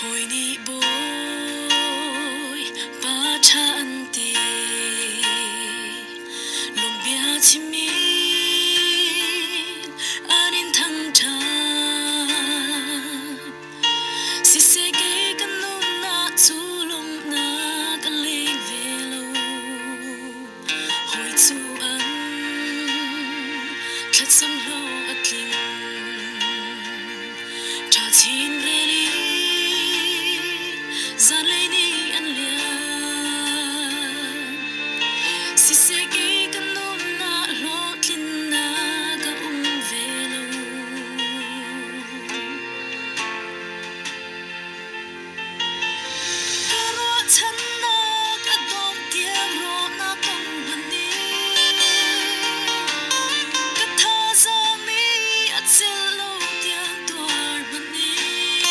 Hawi nih bawi pa ṭha an ti. Lawmhbia chimmi an in thangṭhat. Siseh kei kan nunnak cu lawmhnak a leng ve lo. Hawi cu an thlacam hlawh a tling. Ṭha chin rel i zanlei ni an liam. Siseh kei kan nunnak hlawhtlinnak a um ve lo. Ka ruahchannak a dongh tiang rawhnak kong hmanh nih ka thazaang nih a celh lo tiang tuar hmanh nih.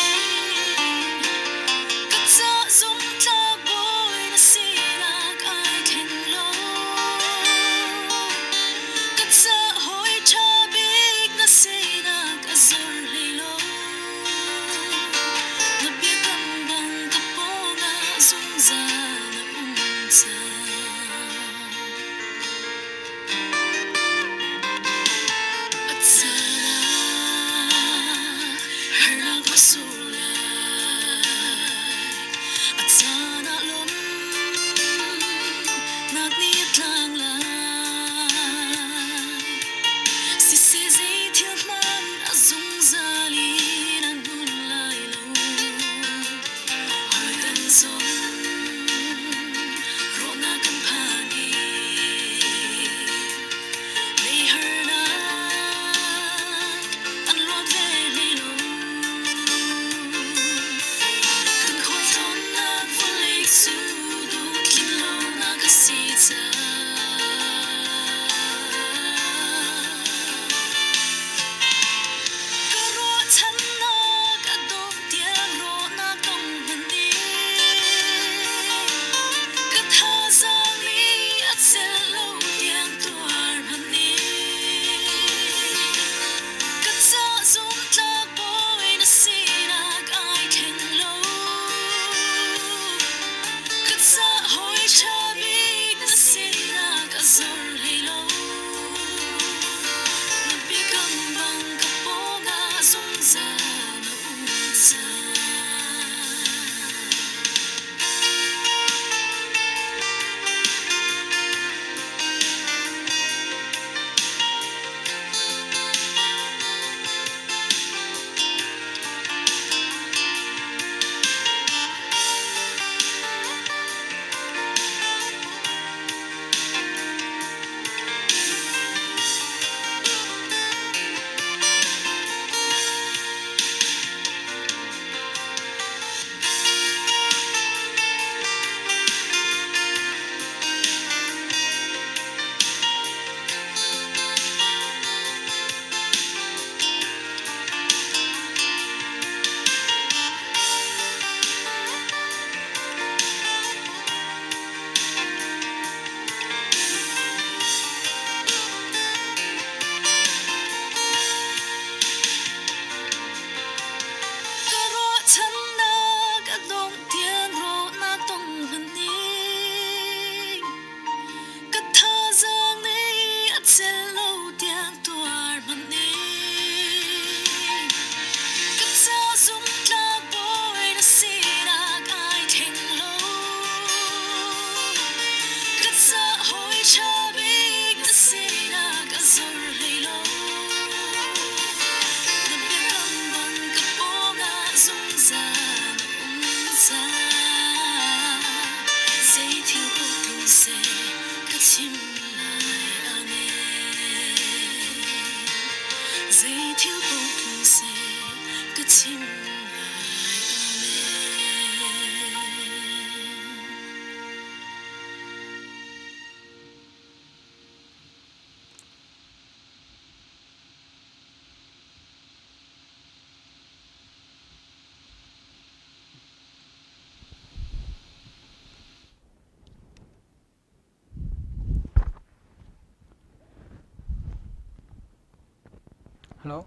Hello?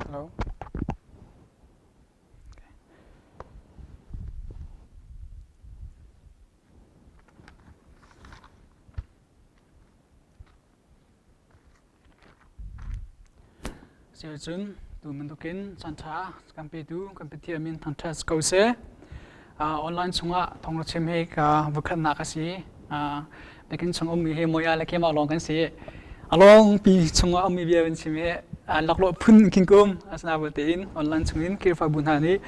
Hello? Cun tu bantukin caanṭha kan petu kan Pathian min thangṭhat si ko seh. Online chungah thawng chim hi ka voikhatnak a si. Biakinn chung ummi hi Moya le keimah lawng kan si. A lawngpi chungah ummi bia kan chim hi laklawh phun khin kum asinain tein online chungin Khrihfabu hna nih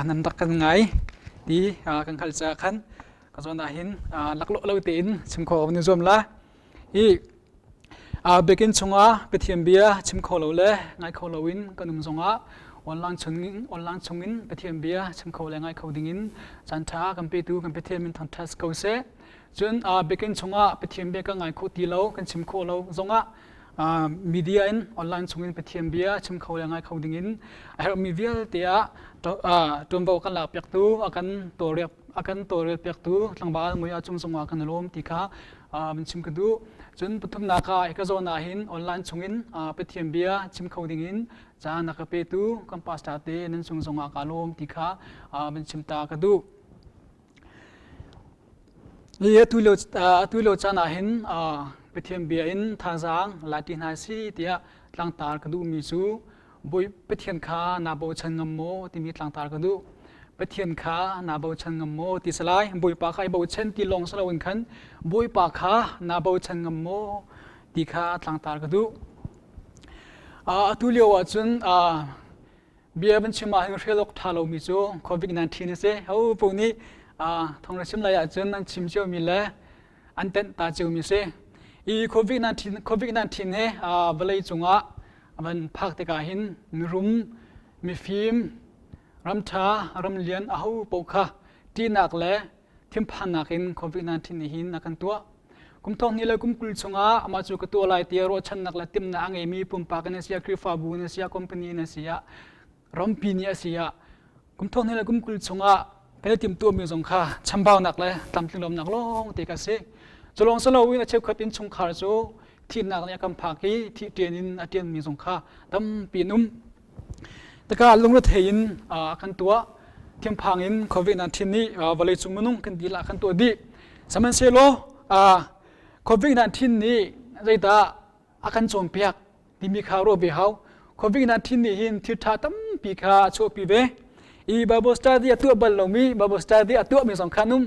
nan rak kan ngai ti kan hngalh caah khan ka zawn ah hin laklawh lo tein chim khawh kan i zuam la. Hi Biakinn chungah Pathian bia chim kho lo le ngai kho loin kan um zongah online chungin online chungin Pathian bia chim kho le ngai kho dingin caanṭha kan petu kan Pathian min thangṭhat ko seh. Cun biakinn chungah Pathian bia kan ngai kho ti lo, kan chim khawh lo zongah media in online chungin Pathian bia chim kho le ngai kho dingin a herhmi vialte ah ṭuanvo kan lakpiaktu a kan tawlrel a kan tawlrel piaktu tlangval mui a cung zongah kan i lawm ti kha van chim ka duh. Cun pathumnak ah hika zawn ah hin online chungin Pathian bia chim kho dingin caan a ka petu kan pastor te nan cung zongah kaa lawm ti kha van chim ta ka duh. Atu lio atu lio caan ah hin Pathian bia in thazaang la ti hna si tiah tlangtar ka duhmi cu Bawi Pathian kha naa bochan ngam maw timi tlangtar ka duh. Pathian kha naa bochan ngam maw ti si lai. Bawipa kha i bochan ti lawng si loin khan Bawipa kha naa bochan ngam maw ti kha tlangtar ka duh. Atu lio ahcun bia van chim ah hin hrial awk ṭha lomi cu COVID-19 a si. Ho paoh nih thawng na chim lai ahcun an chim ciomi le an tenh ta ciomi a si. Hi COVID-19 COVID-19 hi vawlei cungah van phak tikah hin mirum, mifim, ramṭha, ramlian aho paoh kha ṭihnak le thinphannak in COVID-19 nih hin a kan tuah. Kum thong hnih le kum 20 chungah amah cu ka tuah lai tiah ruahchannak le timhnak a ngeimi pumpak in a si ah, Khrihfabu in a si ah, company in a si ah, rampi nih a si ah kum thong hnih le kum 20 chungah kan i timhtuahmi zong kha chambaunak le tlamtlinglawmnak lawng te ka si. Cu lawng si loin a cheukhat innchungkhar cu thihnak nih a kan phak i thih ṭian in a ṭianmi zong kha tampi an um. Taka lungrethei in a kan tuah. Thinphang in COVID-19 nih vawleicung minung kan dilah kan tuah dih. Sihmanhsehlaw COVID-19 nih zeidah a kan cawnpiak timi kha ruah ve hau. COVID-19 nih hin thil ṭha tampi kha a chuahpi ve. I Bible study a tuah bal lomi Bible study a tuahmi zong kha an um.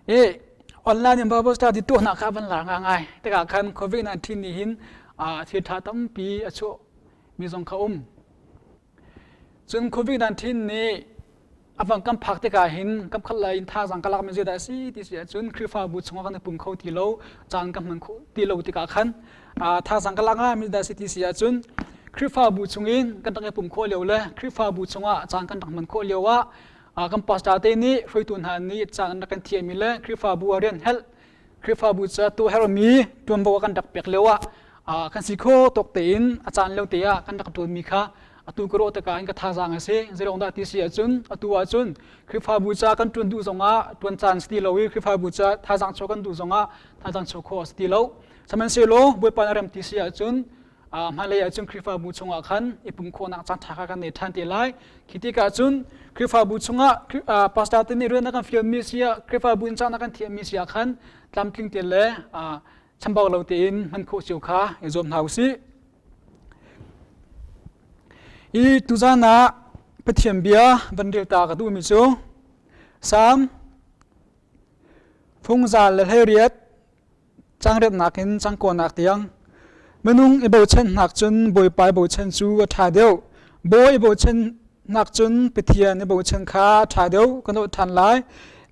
I online in Bible study tuahnak kha van lar ngai. Tikah khan COVID-19 nih hin thil ṭha tampi a chuah mi zong kha um. Cun COVID-19 nih a vang kan phak tikah hin kam khat lai in thazaang ka lak mi zeidah a si ti si ahcun Khrihfabu chungah kan i pum kho ti lo, caan ka hman kho ti lo tikah khan thazaang ka lak ngai mi dah a si ti si ahcun Khrihfabu chungin kan rak i pum khawh lio le Khrihfabu chungah caan kan rak hman khawh lio ah kan pastor te nih hruaitu hna nih caan an rak kan thiahmi le Khrihfabu ah rian helh Khrihfabu ca tuah herhmi ṭuanvo a kan rak pek lio ah kan si kho tawk tein a caan lio te ah kan rak ṭuanmi kha atu ka ruah tikah in ka thazaang a si. Zeiruang dah ti si ahcun atu ahcun Khrihfabu ca kan ṭuan duh zongah ṭuan caan si ti lo i Khrihfabu ca thazaang chuah kan duh zongah thazaang chuah khawh a si ti lo. Sihmanhsehlaw Bawipa na rem ti si ahcun hmailei ahcun Khrihfabu chungah khan i pum khawhnak caan ṭha kha kan nei ṭhan te lai. Khi tikah cun Khrihfabu chungah pastor te nih rian a kan fialmi si ah Khrihfabu in caan a kan thiahmi si ah khan tlamtling te le chambau lo tein hman khawh cio kha i zuam hna u sih. I tuzan ah Pathian bia van rel ta ka duhmi cu Salm phungzal le 18 Cangretnak in cangkawnak tiang minung i bochannak cun Bawipa i bochan cu a ṭha deuh. Bawi i bochannak cun Pathian i bochan kha a ṭha deuh kan awh ṭhan lai.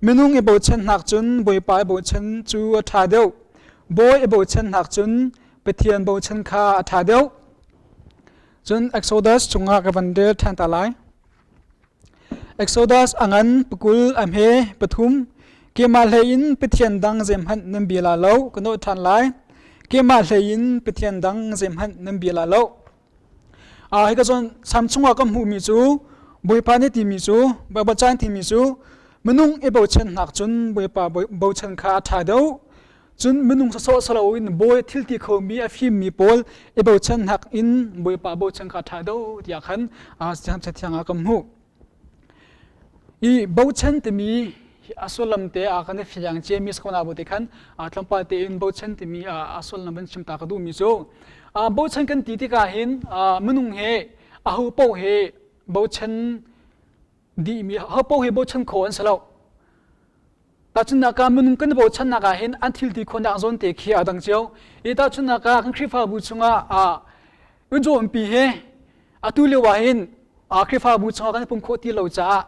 Minung i bochannak cun Bawipa i bochan cu a ṭha deuh. Bawi i bochannak cun Pathian bochan kha a ṭha deuh. Cun Exodus chungah ka van rel ṭhan ta lai. Exodus a ngan pakul a hme pathum keimah hlei in pathian dang zeihmanh nan bia la lo ka nawh ṭhan lai keimah hlei in pathian dang zeihmanh nan bia la lo ah hika zawn sam chungah kan hmuhmi cu Bawipa nih timi cu Bawipa caan timi cu minung i bochan hnak cun Bawipa bochan kha a ṭha deuh. Cun minung sawsawh saloin bawi thil ti khomi a fimmi pawl i bochan hnak in Bawipa bochan kha ṭha deuh tiah khan Cathiang ah kan hmuh. I bochan timi a sullam te ah kan i fiang ciami sakona bu te khan tlawmpal tein bochan timi a sullam van chim ta ka duhmi cu bochan kan ti tikah hin minung he aho paoh he bochan dihmi aho paoh he bochan kho an si lo. Tahchunhnak ah minung kan i bochannak ah hin an thil ti khawhnak zawn te khi aa dang cio. I tahchunhnak ah kan Khrihfabu chungah ah uzuampi he atu lio ah hin Khrihfabu chungah kan i pum khawh ti lo caah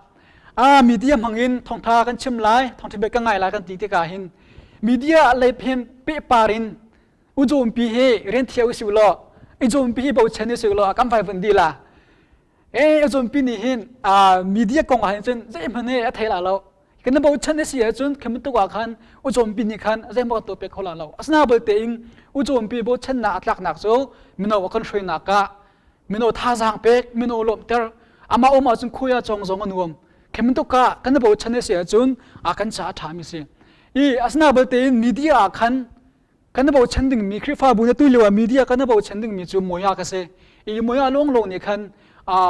ah media hmang in thawngtha kan chim lai, thawngtha bia ka ngai lai kan ti tikah hin media lei phen pehpar in uzuampi hi rian thiah usih law uzuampi hi bochan usih law kan vai vun dih la. E uzuampi nih hin media kong ah hin cun zeihmanh he a thei la lo. Kan bochan a si ahcun khi bantuk ah khan ucawmpi nih khan zeimaw kan tuah piak kho la lo. Asina belte in ucawmpi bochannak a tlaknak cu mino a kan hruainak ah mino thazaang pek, mino lawmhter, amah um ahcun khuai ah cawng zong a nuam. Khi bantuk ah kan bochan a si ahcun a kan ca a ṭhami si. I asina belte in media ah khan Kan bochan dingmi Khrihfabu na tu lio ah media kan bochan dingmi cu moya ka si. I moya lawnglawng nih khan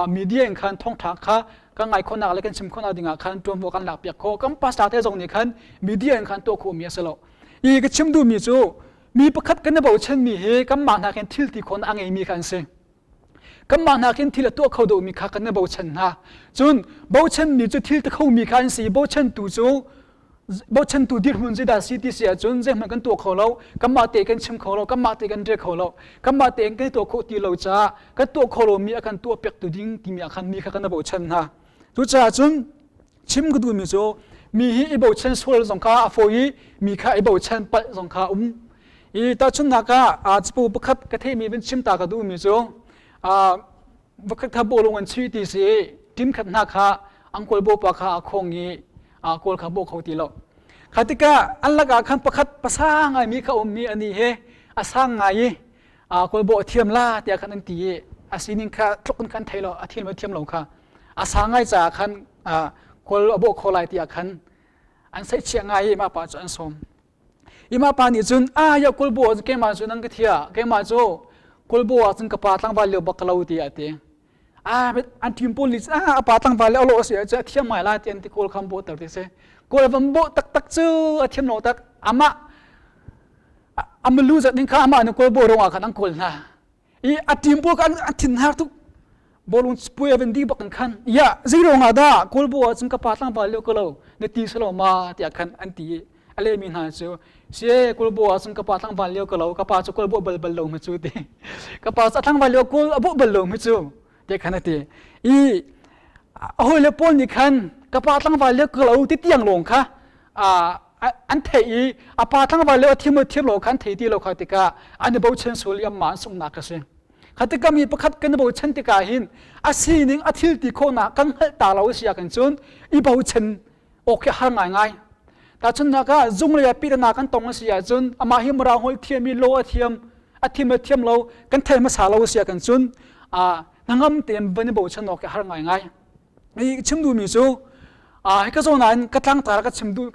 media in khan thawngtha kha kan ngai khawhnak le kan chim khawhnak dingah khan ṭuanvo kan lak piak khawh. Kan pastor te zong nih khan media in khan tuah khawhmi a si lo. I ka chim duhmi cu mi pakhat kan bochanmi hi kanmah hna khin thil ti khawhnak a ngeimi kha an si. Kanmah hna khin thil a tuah kho deuhmi kha kan i bochan hna. Cun bochanmi cu thil ti khomi kha an si i bochantu cu bochantu dirhmun zeidah si ti si ahcun zeihmanh kan tuah kho lo. Kanmah te kan chim kho lo, kanmah te kan rel kho lo, kanmah tein kan i tuah khawh ti lo caah kan tuah kho lomi a kan tuah piaktu ding timi ah khan mi kha kan i bochan hna. Cucaah cun chim ka duhmi cu mi hi i bochan sual zong kha a fawi i mi kha i bochan palh zong kha a um. I tahchunhnak ah capo pakhat ka theihmi van chim ta ka duhmi cu vakhat kha bawlung an chuih ti si i team khat hna kha an kawl bawpa kha a khong i kawl kha bawh kho ti lo. Kha tikah an lakah khan pakhat pasa ngaimi kha ummi ani he a sang ngai i kawl bawh a thiam la tiah khan an ti i a sining kha tluk in khan thei lo a thiam lo thiam lo kha a sang ngai caah khan kawl a bawh kho lai tiah khan an saihchiah ngai i mah pa cu an sawm. I mah pa nih cun ah ya kulbo ah keimah cu nan ka thia keimah cu kulbo ah cun ka pa tlangval lio bak ka lo ti a ti. Ah an team pawl nih ah a pa tlangval le a lawh a si ahcun a thiam ngai lai ti an ti kawl kham bawh ter ti si. Kawl van bawh taktak cu a thiam lo tak amah amalu zat ning kha amah nih kawl bawh ruangah khan an kawl hna. I a team pawl kha an thin har tuk bawlung puai a van dih bak in khan ya zei ruangah dah kawlbo ah cun ka pa tlangval lio ko lo na ti selo ma tiah khan an ti i a lehmi hna cu sie kawlbo ah cun ka pa tlangval lio ko lo ka pa cu kawlbo bal bal lo mi cu ti ka pa cu tlangval lio kawl a bawh bal lo mi cu tiah khan a ti i a hawile pawl nih khan ka pa tlangval lio ko lo ti tiang lawng kha an theih i a pa tlangval lio a thiam thiam lo kha an thei ti lo kha tikah an i bochan sual i anmah an sunghnak a si. Kha tikah mi pakhat kan i bochan tikah hin a sining a thil ti khawhnak kan hngalh ta lo si ahkhan cun i bochan awk hi a har ngaingai. Tahchunhnak ah zung lei ah pitana kan tong a si ahcun amah hi mirang holh thiam i law a thiam a thiam a thiam lo kan thei hmasa lo a si ahkhan cun hnangam tein van i bochan awk hi a har ngaingai. I chim duhmi cu hika zawn ah hin ka tlangtar ka chim duh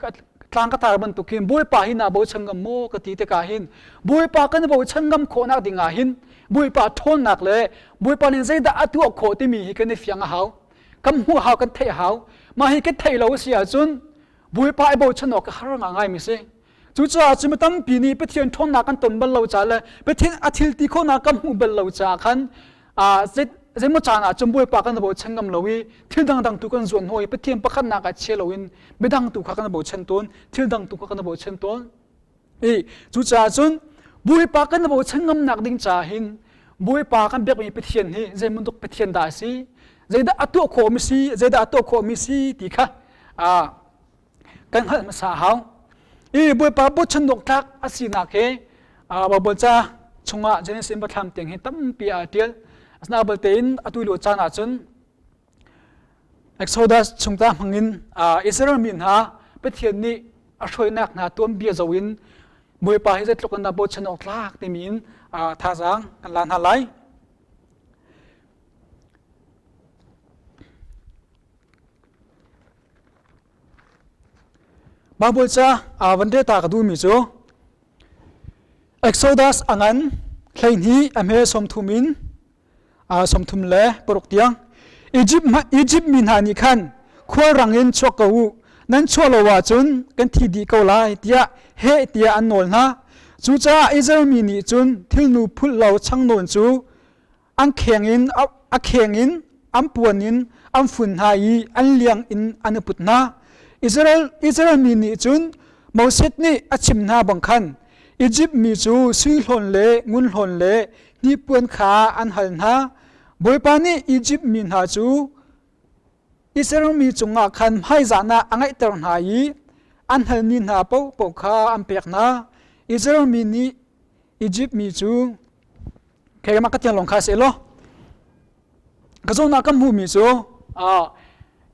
tlang ka tar bantuk hin Bawipa hi naa bochan ngam maw ka ti tikah hin Bawipa kan bochan ngam khawhnak ding ah hin Bawipa ṭhawnnak le Bawipa nih zeidah a tuah khawh timi hi kan i fiang a hau kan hmuh hau kan theih hau mah hi kan theih lo a si ahcun Bawipa i bochan awk a har ngaingai mi si Cucaah cu mi tampi nih Pathian ṭhawnnak kan ton bal lo caah le Pathian a thil ti khawhnak kan hmuh bal lo caah khan zeimaw caan ah cun Bawipa kan bochan ngam lo i thil dangdang tu kan zuan hnaw i Pathian pakhatnak ah chia loin midang tu kha kan bochan tawn thil dang tu kha kan bochan tawn. I cucaah cun Bawipa kan bochan ngamnak ding caah hin Bawipa kan biakmi Pathian hi zeibantuk Pathian dah a si zeidah a tuah khawhmi si zeidah a tuah khawhmi si ti kha kan hngalh hmasa a hau. I Bawipa bochan awk tlak a sinak hi Baibal ca chungah Genesis Biathlam tiang hi tampi aa ṭial. Asinain balte in atu lio caan ahcun Exodus chungta hmangin Israel mi hna Pathian nih a hruainak hna tuanbia zoh in Bawipa hi zeitluk in dah bochan awk tlak timi in thazaang kan la hna lai. Baibal ca van rel ta ka duhmi cu. Exodus a ngan 12 a hme 30 in 36 tiang. Egypt, Egypt mi hna nih khan khualrang in chuak ko u, nan chuah lo ahcun kan thi dih ko lai tiah heh tiah an nawl hna. Cucaah Israel mi nih cun thilnu phulh lo changnawn cu an kheng in a kheng in an puan in an fun hna i an liang in an i put hna. Israel, Israel mi nih cun Moses nih a chim hna bang khan Izipt mi cu sui hlawn le ngun hlawn le hnipuan kha an hal hna. Bawipa nih Izipt mi hna cu Israel mi cungah khan hmaizahnak a ngeihter hna i an halmi hna paohpaoh kha an pek hna. Israel mi nih Izipt mi cu keimah ka tiang lawng kha seh law ka zawn ah kan hmuhmi cu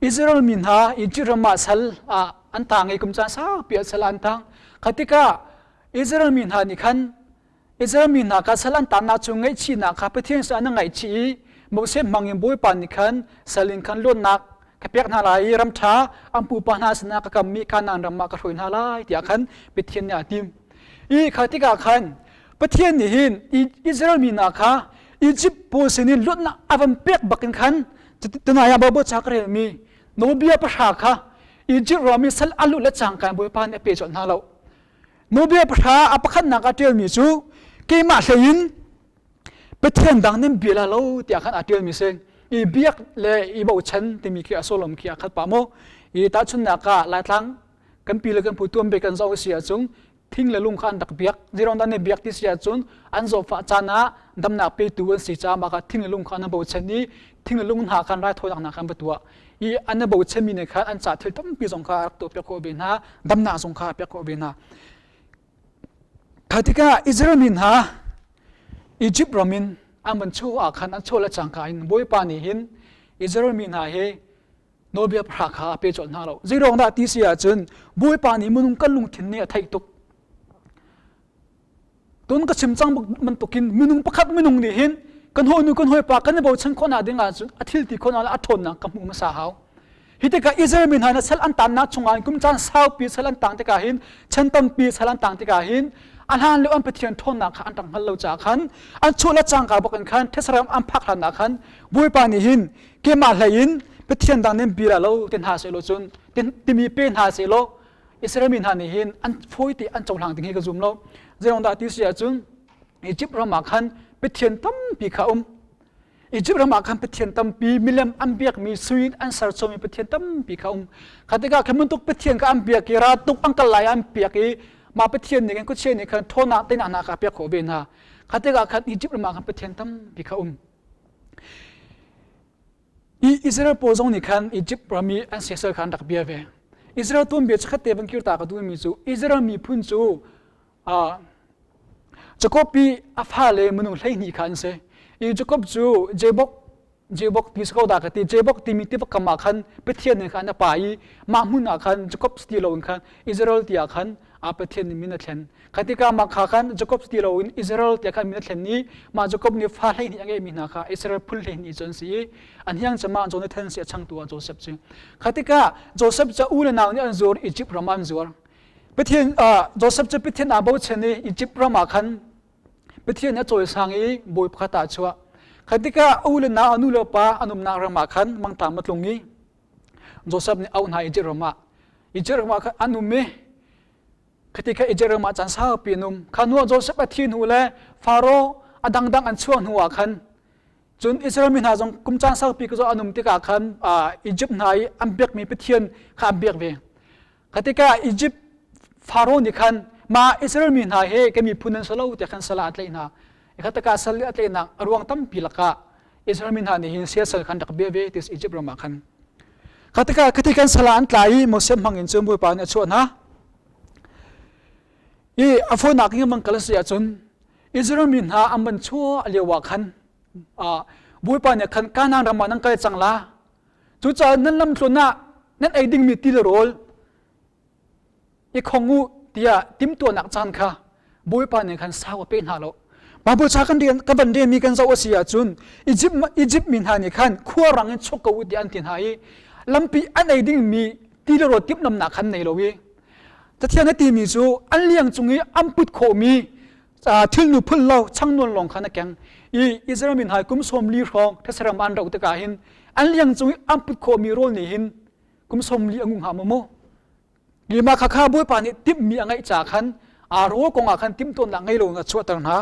Israel mi hna Egypt ram ah sal ah an tang i kum caan saupi ah sal an tang. Kha tikah Israel mi hna nih khan Israel mi hna kha sal an tannak cu ngaihchihnak kha Pathian sin an ngaihchih i Moses hmang in Bawipa nih khan sal in khan luatnak ka pek hna lai i ram ṭha an pupa hna sinah ka kammi Kanaan ram ah ka hruai hna lai tiah khan Pathian nih a tim. I kha tikah khan Pathian nih hin Israel mi hna kha Egypt pawl sinin luatnak a van pek bak in khan tunai ah Bible ca ka relmi nawlbia pahra kha Egypt ram i sal a luh le cangka in Bawipa nih a pe colh hna lo. Nawlbia pahra a pakhatnak ah ṭialmi cu keimah hlei in Pathian dang nan bia la lo tiah khan aa ṭialmi si. I biak le i bochan timi khi a sullam khi a khat pah maw? I tahchunhnak ah Laitlang kan pi le kan pu tuanbia kan zoh a si ahcun thing le lung kha an rak biak. Zeiruang dah an i biak ti si ahcun an zawtfah caan ah damnak petu an si caah mah kha thing le lung kha an i bochan i thing le lung hna khan raithawinak hna khan va tuah. I an i bochanmi nih khan an ca thil tampi zong kha a rak tuahpiak khawh ve hna, damnak zong kha a pek khawh ve hna. Kha tikah Israel mi hna Egypt ram in an van chuah ah khan an chuah le cangka in Bawipa nih hin Israel mi hna hi nawlbia pahra kha a pe colh hna lo. Zeiruang dah ti si ahcun Bawipa nih minung kan lungthin nih a theih tuk. Tun ka chim cang bantukin minung pakhat minung nih hin kan hawinu kan hawipa kan i bochan khawhnak ding ahcun a thil ti khawhnak le a ṭhawnnak ka hmuh hmasa hau. Hi tikah Israel mi hna na sal an tannak chungah kum caan saupi sal an tang tikah hin chan tampi sal an tang tikah hin a hlan lio an Pathian ṭhawnnak kha an rak hngal lo caah khan an chuah le cangka bak in khan thesram an phak hlan ah khan Bawipa nih hin keimah hlei in Pathian dang nan bia lo ti hna seh law cun timi pe hna seh law Israel mi hna nih hin an fawi te an cohlang ding hi ka zum lo. Zeiruang dah ti si ahcun Egypt ram ah khan Pathian tampi kha um. Egypt ram ah khan pathian tampi milem an biakmi sui an serchawmi pathian tampi kha um. Kha tikah khan bantuk pathian kha an biak i ra tuk an kal lai an piak i mah pathian nih khan khuachia nih khan ṭhawnnak teinak hna kha a piak khawh ve hna. Kha tikah khan Egypt ram ah khan pathian tampi kha um. I Israel pawl zong nih khan Egypt ram i an siasal kha an rak bia ve. Israel tuanbia chikkhat te van kir ta ka duhmi cu Israel miphun cu Jakob i a fale minung 12 kha an si. I Jakob cu Jabok Jabok ti si ko dah ka ti. Jabok timi tiva kam ah khan Pathian nih khan a pa i mah hmun ah khan Jakob ti loin khan Israel ti ah khan a Pathian nih min a thlen. Kha tikah mah kha khan Jakob ti loin Israel tiah khan min a thlen i mah Jakob nih fa 12 a ngeihmi hna kha Israel phun 12 cu an si i an hiang cemah Jonathan si a changtu ah Joseph cu. Kha tikah Joseph cu u le nau nih an zuar Egypt ram ah an zuar. Pathian Joseph cu Pathian aa bochan i Egypt ram ah khan Pathian a cawisang i bawi pakhat ah a chuah. Kha tikah a u le nau a nu le pa an umnak ram ah khan mangṭam a tlung i Joseph nih auh hna Egypt ram ah. Egypt ram ah khan an um i khati kha Egypt ram ah caan saupi an um. Kha hnu ah Joseph a thi hnu le Faro a dangdang an chuah hnu ah khan Cun Israel mi hna zong kum caan saupi ka an um tikah khan Egypt hna i an biakmi pathian kha an biak ve. Kha tikah Egypt Pharaoh nih khan mah Israel mi hna he ka miphun nan si lo tiah khan sal ah a tlaih hna. Kha tikah sal a tlaihnak a ruang tampi lakah Israel mi hna nih hin siasal khan rak bia ve ti Egypt ram ah khan. Kha tikah khati kan sal ah an tla i Moses hmang in cun Bawipa nih a chuah hna. I a fawinak in man kal a si ahcun Israel mi hna an van chuah lio ah khan Bawipa nih khan Kanaan ram ah nan kal cang la. Cucaah nan lamtluan ah nan ei dingmi ti le rawl i khong u tiah timhtuahnak caan kha Bawipa nih khan sau a pe hna lo. Bible ca kan rian kan van rianmi kan zoh a si ahcun Egypt Egypt mi hna nih khan khua rang in chuk ko u tiah an ti hna i lampi an ei dingmi ti le rawl timhlamnak khan nei lo i Cathiang a timi cu an liang cung i an put khawhmi. Thilnu phul lo changnuan lawng kha na keng i Israel mi hna kum 40 hrawng thesaram an rauh tikah hin an liang cung i an put khawhmi rawl nih hin kum 40 a ngung hnga maw mu? Lima kha kha Bawipa nih timhmi a ngeih ca khan aa rawl kong ah khan timhtuahnak ngei lo in a chuahter hna.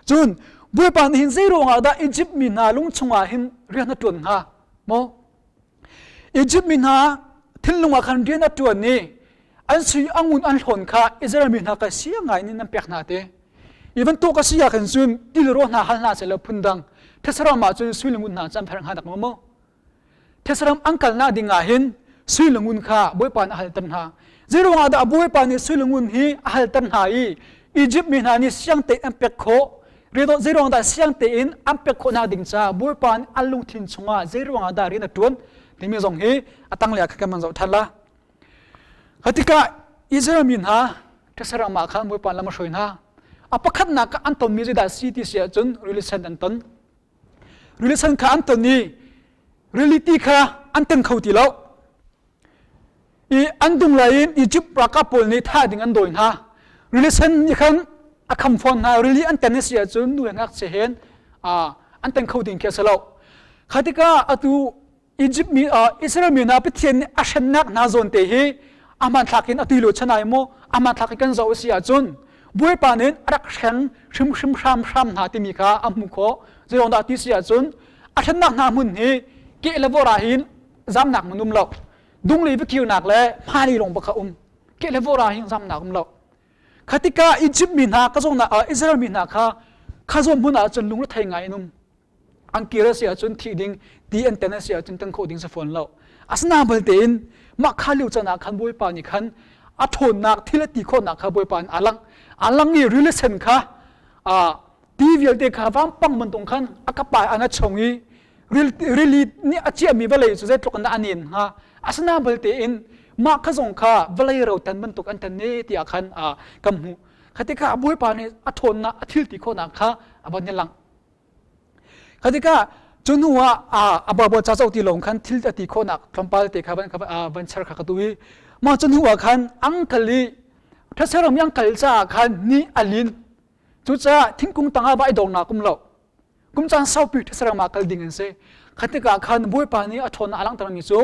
Cun Bawipa nih hin zei ruangah dah Izipt mi hna lung chungah hin rian a ṭuan hnga maw? Izipt mi hna thinlung ah khan rian a ṭuan i an sui a ngun an hlawn kha Israel mi hna kha siang ngai in an pek hna te. Hi bantuk a si ah khan cun tilraw hna hal hna seh law phundang thesaram ah cun sui le ngun hna cu an pherh hnga dak maw maw? Thesaram an kalnak ding ah hin sui le ngun kha Bawipa nih a halter hna. Zeiruang ah dah Bawipa nih sui le ngun hi a halter hna i Izipt mi hna nih siang tein an pek khawh? Zeiruang dah siang tein an pek khawh nak ding caah Bawipa nih an lungthin chungah zeiruang ah dah rian a ṭuan timi zong hi a tanglei ah khan kan van zoh ṭhan la. Kha tikah Israel mi hna thesaram ah khan Bawipa lam a hruai hna. A pakhatnak ah an tonmi zeidah si ti si ahcun rili sen an ton. Rili sen kha an ton i rili ti kha an teng kho ti lo. I an dung lai in Egypt ralkap pawl nih thah ding an dawi hna. Rili sen nih khan a kham fawn hna. Rili an ten a si ahcun nu he ngakchia hen an teng kho ding khi a si lo. Kha tikah atu Egypt mi Israel mi hna Pathian nih a hremnak hna zawn te hi a hmanthlak in a tui lo chan ai maw a hmanthlak in kan zoh a si ahcun Bawipa nih a rak hreng hrimhrim hramhram hna timi kha a hmuh khawh. Zeiruang dah ti si ahcun a hremnak hna hmun hi keh le vawr ah hin zamnak hmun um lo. Dunglei va kirnak le hmailei lawng bak a um. Keh le vawr ah hin zamnak um lo. Kha tikah Egypt mi hna ka zong Israel mi hna kha kha zawn hmun ah cun lungrethei ngai in um. An kir a si ahcun thih ding, ti an ten a si ahcun ten khawh ding si fawn lo. Asinain balte in mah kha lio can ah khan Bawipa nih khan a ṭhawnnak thil a ti khawhnak kha Bawipa nih a lang. A lang i rili sen kha ti vialte kha vampang bantuk khan a kapa an a chong i rili nih a ciahmi vawlei cu zeitluk in dah a nen hnga. Asinain balte in mah kha zong kha vawlei ro tan bantuk an tan ne tiah khan kan hmuh. Kha tikah Bawipa nih a ṭhawnnak a thil ti khawhnak kha a van i langh. Kha tikah cu hnu ah a Baibal ca zoh ti lawng khan thil a ti khawhnak tlawmpal te kha van van cher kha ka tu i mah cu hnu ah khan ang kal i ṭhatserom i ang kal caah khan ni a lin. Cucaah thingkung tangah va i dornak um lo. Kum caan saupi ṭhatserom ah kal ding an si. Kha tikah khan Bawipa nih a ṭhawnnak a langhtermi cu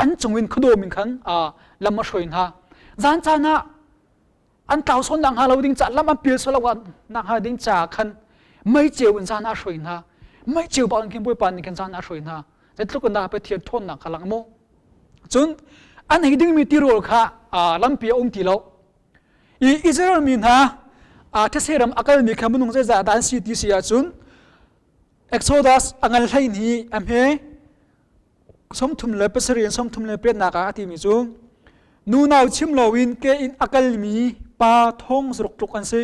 an cungin khuadawm in khan lam a hruai hna. Zan caan ah an tlau sawn nak hnga lo ding ca lam an pial sual lo nak hnga ding ca khan mei ceu in zan a hruai hna mei ceu bak in khin bawipa nih khan zan a hruai hna zeitluk in dah pathian ṭhawnnak kha lang mu cun an ei dingmi tirawl kha lampi a um ti lo i Israel mi hna these ram a kalmi kha minung zeizah dah an si ti si ahcun Exodus a ngan hlei ni a hme 37 in 38 ah a timi cu nunau chim loin ke in a kalmi pa thong zaruk tluk an si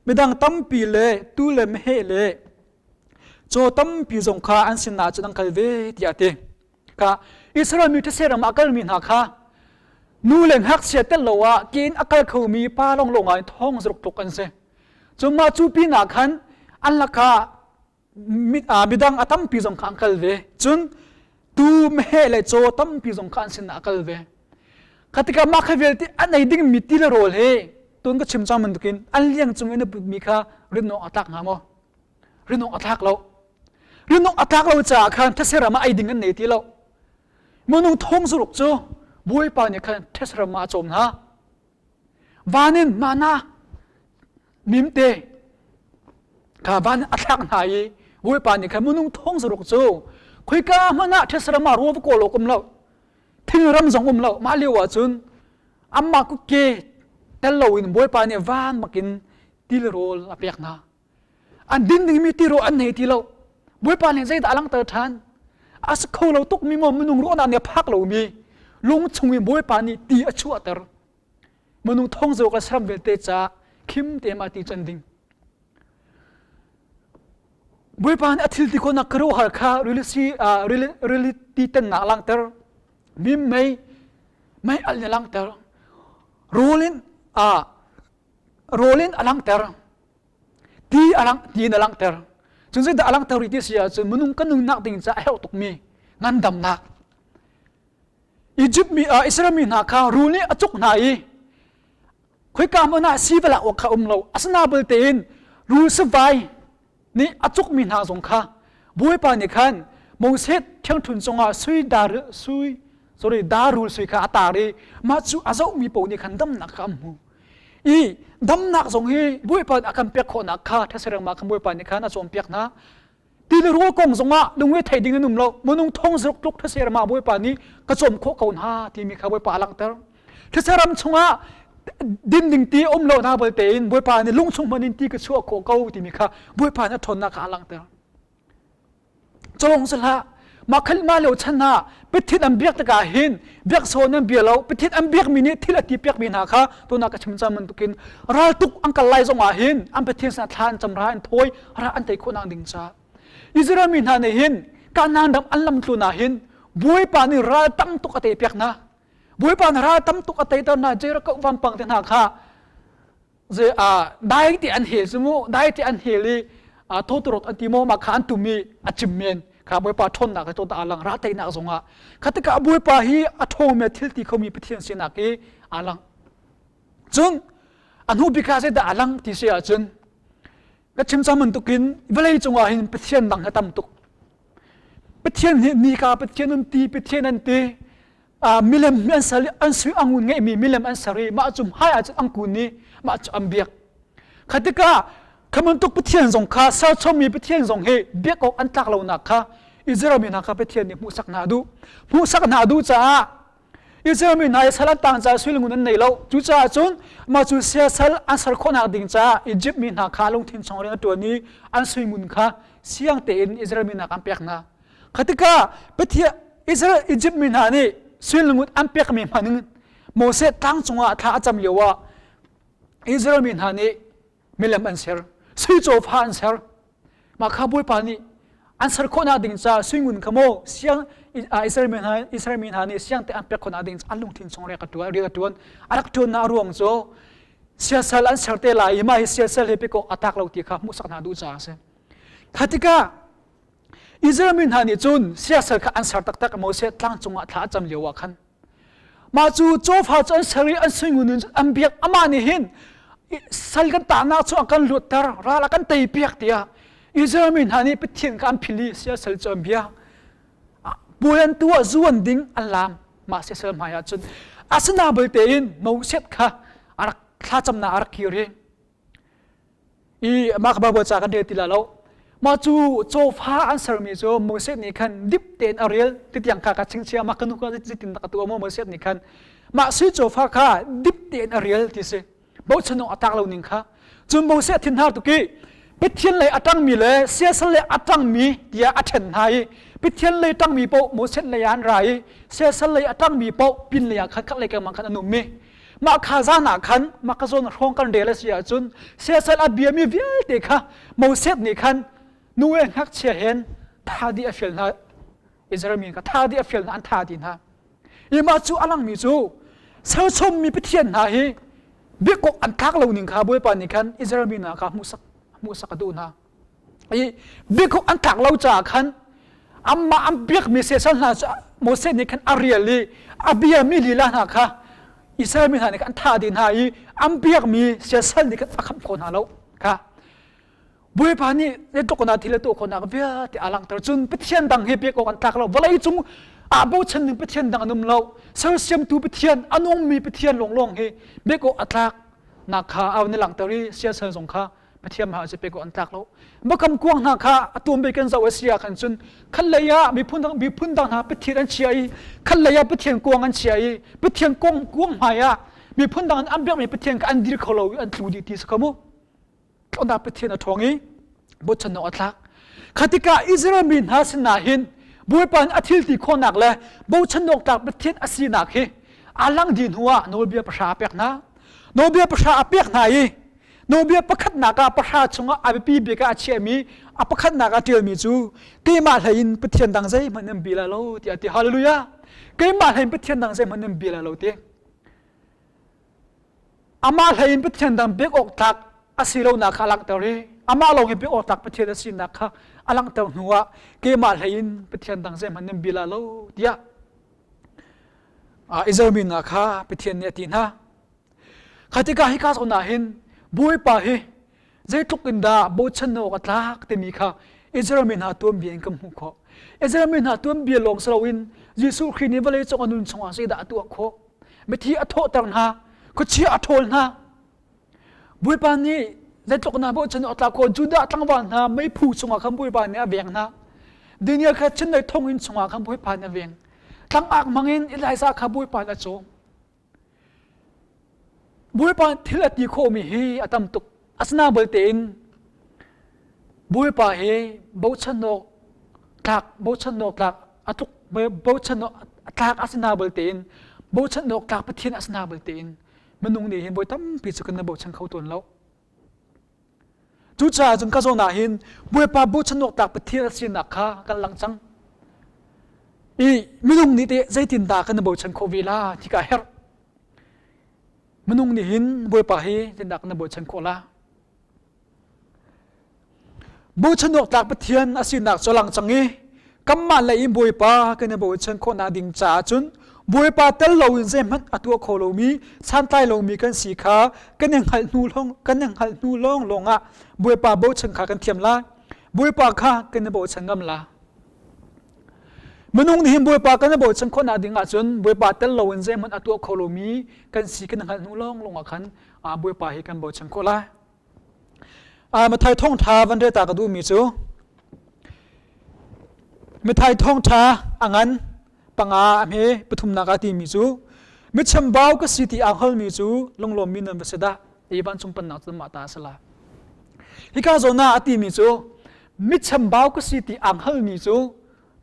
midang tampi le tu le meheh le caw tampi zong kha an sinah cun an kal ve tiah a ti ka Israel mi these ram ah a kalmi hna kha nu le ngakchia tel lo ah ke in a kal khomi pa lawnglawng ah thong zaruk tluk an si cun mah cu pinah khan an lakah midang a tampi zong kha an kal ve cun tu meheh le caw tampi zong kha an sinah a kal ve kha tikah mah kha vialte an ei dingmi ti le rawl he tun ka chim cang bantukin an liang cung in a putmi kha rinawk a tlak hnga maw rinawk a tlak lo rinawk a tlak lo caah khan these ram ah ei ding an nei ti lo minung thong zaruk cu bawipa nih khan these ram ah a cawm hna Van in mana mimte kha van a thlak hna i Bawipa nih khan minung thong zaruk cu khoika hmanh ah ṭhesram ah ruah va kawl awk um lo thingram zong um lo mah lio ah cun amah kukke tel loin Bawipa nih van bakin tilrawl a pek hna An din dingmi tirawl an nei ti lo. Bawipa nih zeidah a langhter ṭhan? A si kho lo tukmi maw minung ruahnak nih a phak lomi lung chung in Bawipa nih ti a chuahter. Minung thong zawk le saram vialte caah khim te ma ti can ding. Bawipa nih a thil ti khawhnak khuaruahhar kha rili ti tennak a langhter. Mim mei mei al nih a langhter. Rawl in rawl in a langhter. Ti a lang ti in a langhter. Cun zeidah a langhter rih ti si ahcun minung kan nunnak ding caah a herh tukmi ngandamnak. Egypt mi uh, Israel mi hna kha rul nih a cuk hna i khoika hmun ah si va lak awk kha um lo. Asina belte in Rul savai nih a cukmi hna zong kha Bawipa nih khan Moses ṭhiangṭhun cungah sui dar sui sorry darul sui kha a tar i mah cu a zohmi paoh nih khan damnak kha an hmu. I damnak zong hi Bawipa nih a kan pek khawhnak kha ṭhasereng mah khan Bawipa nih khan a cawnpiak hna. Ti le rawl kong zongah lungre thei ding an um lo. Minung thong zaruk tluk these ram ah Bawipa nih ka cawm khawh ko hna timi kha Bawipa a langhter. These ram chungah din ding ti um lo na bal tein Bawipa nih lung chung hmanh in ti ka chuah khawh ko timi kha Bawipa nih a ṭhawnnak kha a langhter. Cawlong si hlah. Mah khal ma lio chan ah Pathian an biak tikah hin biak sawn an bia lo. Pathian an biakmi nih thil a ti piakmi hna kha tuna ka chim cang bantukin raltuk an kal lai zongah hin an Pathian sinah thla an cam ra an thawi ra an tei khawh nak ding caah Israel mi hna nih hin Kanaan ram an lam tlun ah hin Bawipa nih ral tam tuk a tei piak hna. Bawipa nih ral tam tuk a teiter hna. Jericho vampang te hna kha ze a dai ti an hel cu mu dai ti an hel i thoturot an ti maw ma kha an tum i a chim men kha bawipa ṭhawnnak he ṭhawn a lang ra teinak zongah kha tikah bawipa hi a ṭhawngmi thil ti khomi pathian sinak hi a lang cun a hnu bik ah zeidah a lang ti si ahcun ka chim cang bantukin vawlei cungah hin pathian dang hi tam tuk pathian hi nika pathian an ti pathian an ti milem an ser an sui angun ngeihmi milem an ser i mah cu hmai ah cun an kun i mah cu an biak kha tikah kha bantuk pathian zong kha serchommi pathian zong hi biak awk an tlak lonak kha Israel mi hna kha Pathian nih hmuhsak hna duh hmuhsak hna duh caah Israel mi hna i sal an tang caah suilangun an nei lo cucaah cun mah cu siasal an ser khawhnak ding caah Egypt mi hna kha lungthin chung rian a ṭuan i an suingun kha siang tein Israel mi hna kha an pek hna Kha tikah Pathian Israel Egypt mi hna nih suinlungut an pekmi hman in Moses tlang cungah thla a cam lioah Israel mi hna nih milem an ser, sui cawfa an ser. Mah kha Bawipa nih an ser khawhnak ding caah suingun kha maw siang Israel mi hna Israel mi hna nih siang te an pek khawhnak ding an lungthin chung rian a ṭuan rian a ṭuan a rak ṭuannak a ruang cu siasal an ser te lai i mah hi siasal hi pek awk a tak lo ti kha hmuhsak hna duh caah a si. Kha tikah Israel mi hna nih cun siasal kha an ser taktak Moses tlang cungah thla a cam lio ah khan mah cu cawfa cu an ser i an suingun in an biak amah nih hin sal kan tahnak cu a kan luatter ral a kan tei piak tiah Israel mi hna nih Pathian kha an phil i siasal cu an biak puai an tuah zu an ding an laam mah siasal hmai ah cun asina belte in Moses kha a rak thlacamnak a rak kir i I mah Baibal ca kan rel ti la lo. Mah cu cawfa an sermi cu Moses nih khan dip tein a rel titiang kha ka chingchia mah ka nu kha zeitin dah ka tuah maw Moses nih khan mah sui cawfa kha dip tein a rel ti si bochan awk a tlak lo ning kha cun Moses a thinhar tuk i Pathian lei a ṭangmi le siasal lei a ṭangmi tiah a ṭhen hna i Pathian lei ṭangmi paoh Moses lei ah an ra i siasal lei a ṭangmi paoh pin lei ah khan khat lei kengmang khan an um i Mah kha zan ah khan mah ka zawn hrawng kan rel a si ahcun siasal a biami vialte kha Moses nih khan nu le ngakchia hen tha dih a fial hna Israel mi kha tha dih a fial hna an tha dih hna i mah cu a langmi cu serchommi pathian hna hi biakawk an tlak lo ning kha Bawipa nih khan Israel mi hna kha hmuhsak hmuhsak a duh hna i biakuk an tlak lo caah khan amah an biakmi siasal hna cu Moses nih khan a rial i a biami lila hna kha Israel mi hna nih khan an thah dih hna i an biakmi siasal nih khan a khamh kho hna lo kha Bawipa nih zeitluk na thil a tuah khawhnak vialte a langhter cun Pathian dang hi biak awk an tlak lo vawlei cung ah bochan ding Pathian dang an um lo sersiamtu Pathian a nungmi Pathian lawnglawng hi biak awk a tlak nak kha a ni langhter i siasal zong kha Pathian hmai ah pek an tlak lo. Bakam kuang hna kha a tuam bik kan zoh a si ah khan cun khat lei ah miphun dang miphun dang hna Pathian an chia i khat lei ah Pathian kuang an chia i Pathian kuang kuang hmai ah miphun dang an biakmi Pathian kha an dir kho lo i an tlu dih ti si kho mu. Tlawnak Pathian a ṭhawng i bochan awk a tlak. Kha tikah Israel mi hna sinah hin Bawipa nih a thil ti khawhnak le bochan awk tlak Pathian a sinak hi a lang dih hnu ah nawlbia pahra a pek hna. Nawlbia pahra a pek hna i Nawlbia pakhatnak ah pahra chungah a biapi bik ah a chiahmi a pakhatnak ah ṭialmi cu keimah hlei in Pathian dang zeihmanh nan bi lai lo tiah a ti. Hallelujah! Keimah hlei in Pathian dang zeihmanh nan bi lai lo ti. Amah hlei in Pathian dang biak awk tlak a si lonak kha a langhter i amah lawng i biak awk tlak Pathian a sinak kha a langhter hnuah keimah hlei in Pathian dang zeihmanh nan bi lai lo tiah Israel mi hna kha Pathian nih a ti hna. Kha tikah hika zawn ah hin Bawipa hi Zeitluk in dah bochan awk a tlak timi kha Israel mi hna tuanbia in kan hmuh khawh. Israel mi hna tuanbia lawng si loin Jesuh Khrih nih vawlei cung a nun chungah zeidah a tuah khawh? Mithi a thawhter hna, khuachia a ṭhawl hna. Bawipa nih zeitluk hna bochan awk a tlak khawh? Judah tlangval hna meiphu chungah khan Bawipa nih a veng hna. Daniel kha chindeih thonginn chungah khan Bawipa nih a veng. Tlangak hmangin Elijah kha Bawipa nih a cawm. Bawipa thil a ti khawhmi hi a tam tuk. Asinain balte in Bawipa hi bochan awk tlak bochan awk tlak a tluk bochan awk tlak a si na balte in bochan awk tlak Pathian a si na balte in minung nih hin voi tampi cu kan i bochan kho tawn lo. Cucaah cun ka zawn ah hin Bawipa bochan awk tlak Pathian a sinak kha kan lang cang. I minung nih teh zeitindah kan i bochan khawh ve la ti ka herh. Minung nih hin Bawipa hi zeitindah kan i bochan khawh la? Bochan awk tlak Pathian a sinak cu a lang cang i kanmah lei in Bawipa kan i bochan khawhnak ding caah cun Bawipa tel loin zeihmanh a tuah kho lomi santlai lomi kan si kha kan i hngalh hnu lawng kan i hngalh hnu lawng lawng ah Bawipa bochan kha kan thiam lai. Bawipa kha kan i bochan ngam la. Minung nih hin Bawipa kan i bochan khawhnak ding ahcun Bawipa tel loin zeihmanh a tuah kho lomi kan si kan i hngalh hnu lawng lawng ah khan Bawipa hi kan bochan khawh lai. Mathai thawngṭha van rel ta ka duhmi cu Mathai thawngṭha a ngan panga a hme pathumnak ah timi cu mi chambau ka si ti aa hngalmi cu lunglawmmi nan va si dah i vancung pennak cu mah ta a si lai. Hika zawn ah a timi cu mi chambau ka si ti aa hngalmi cu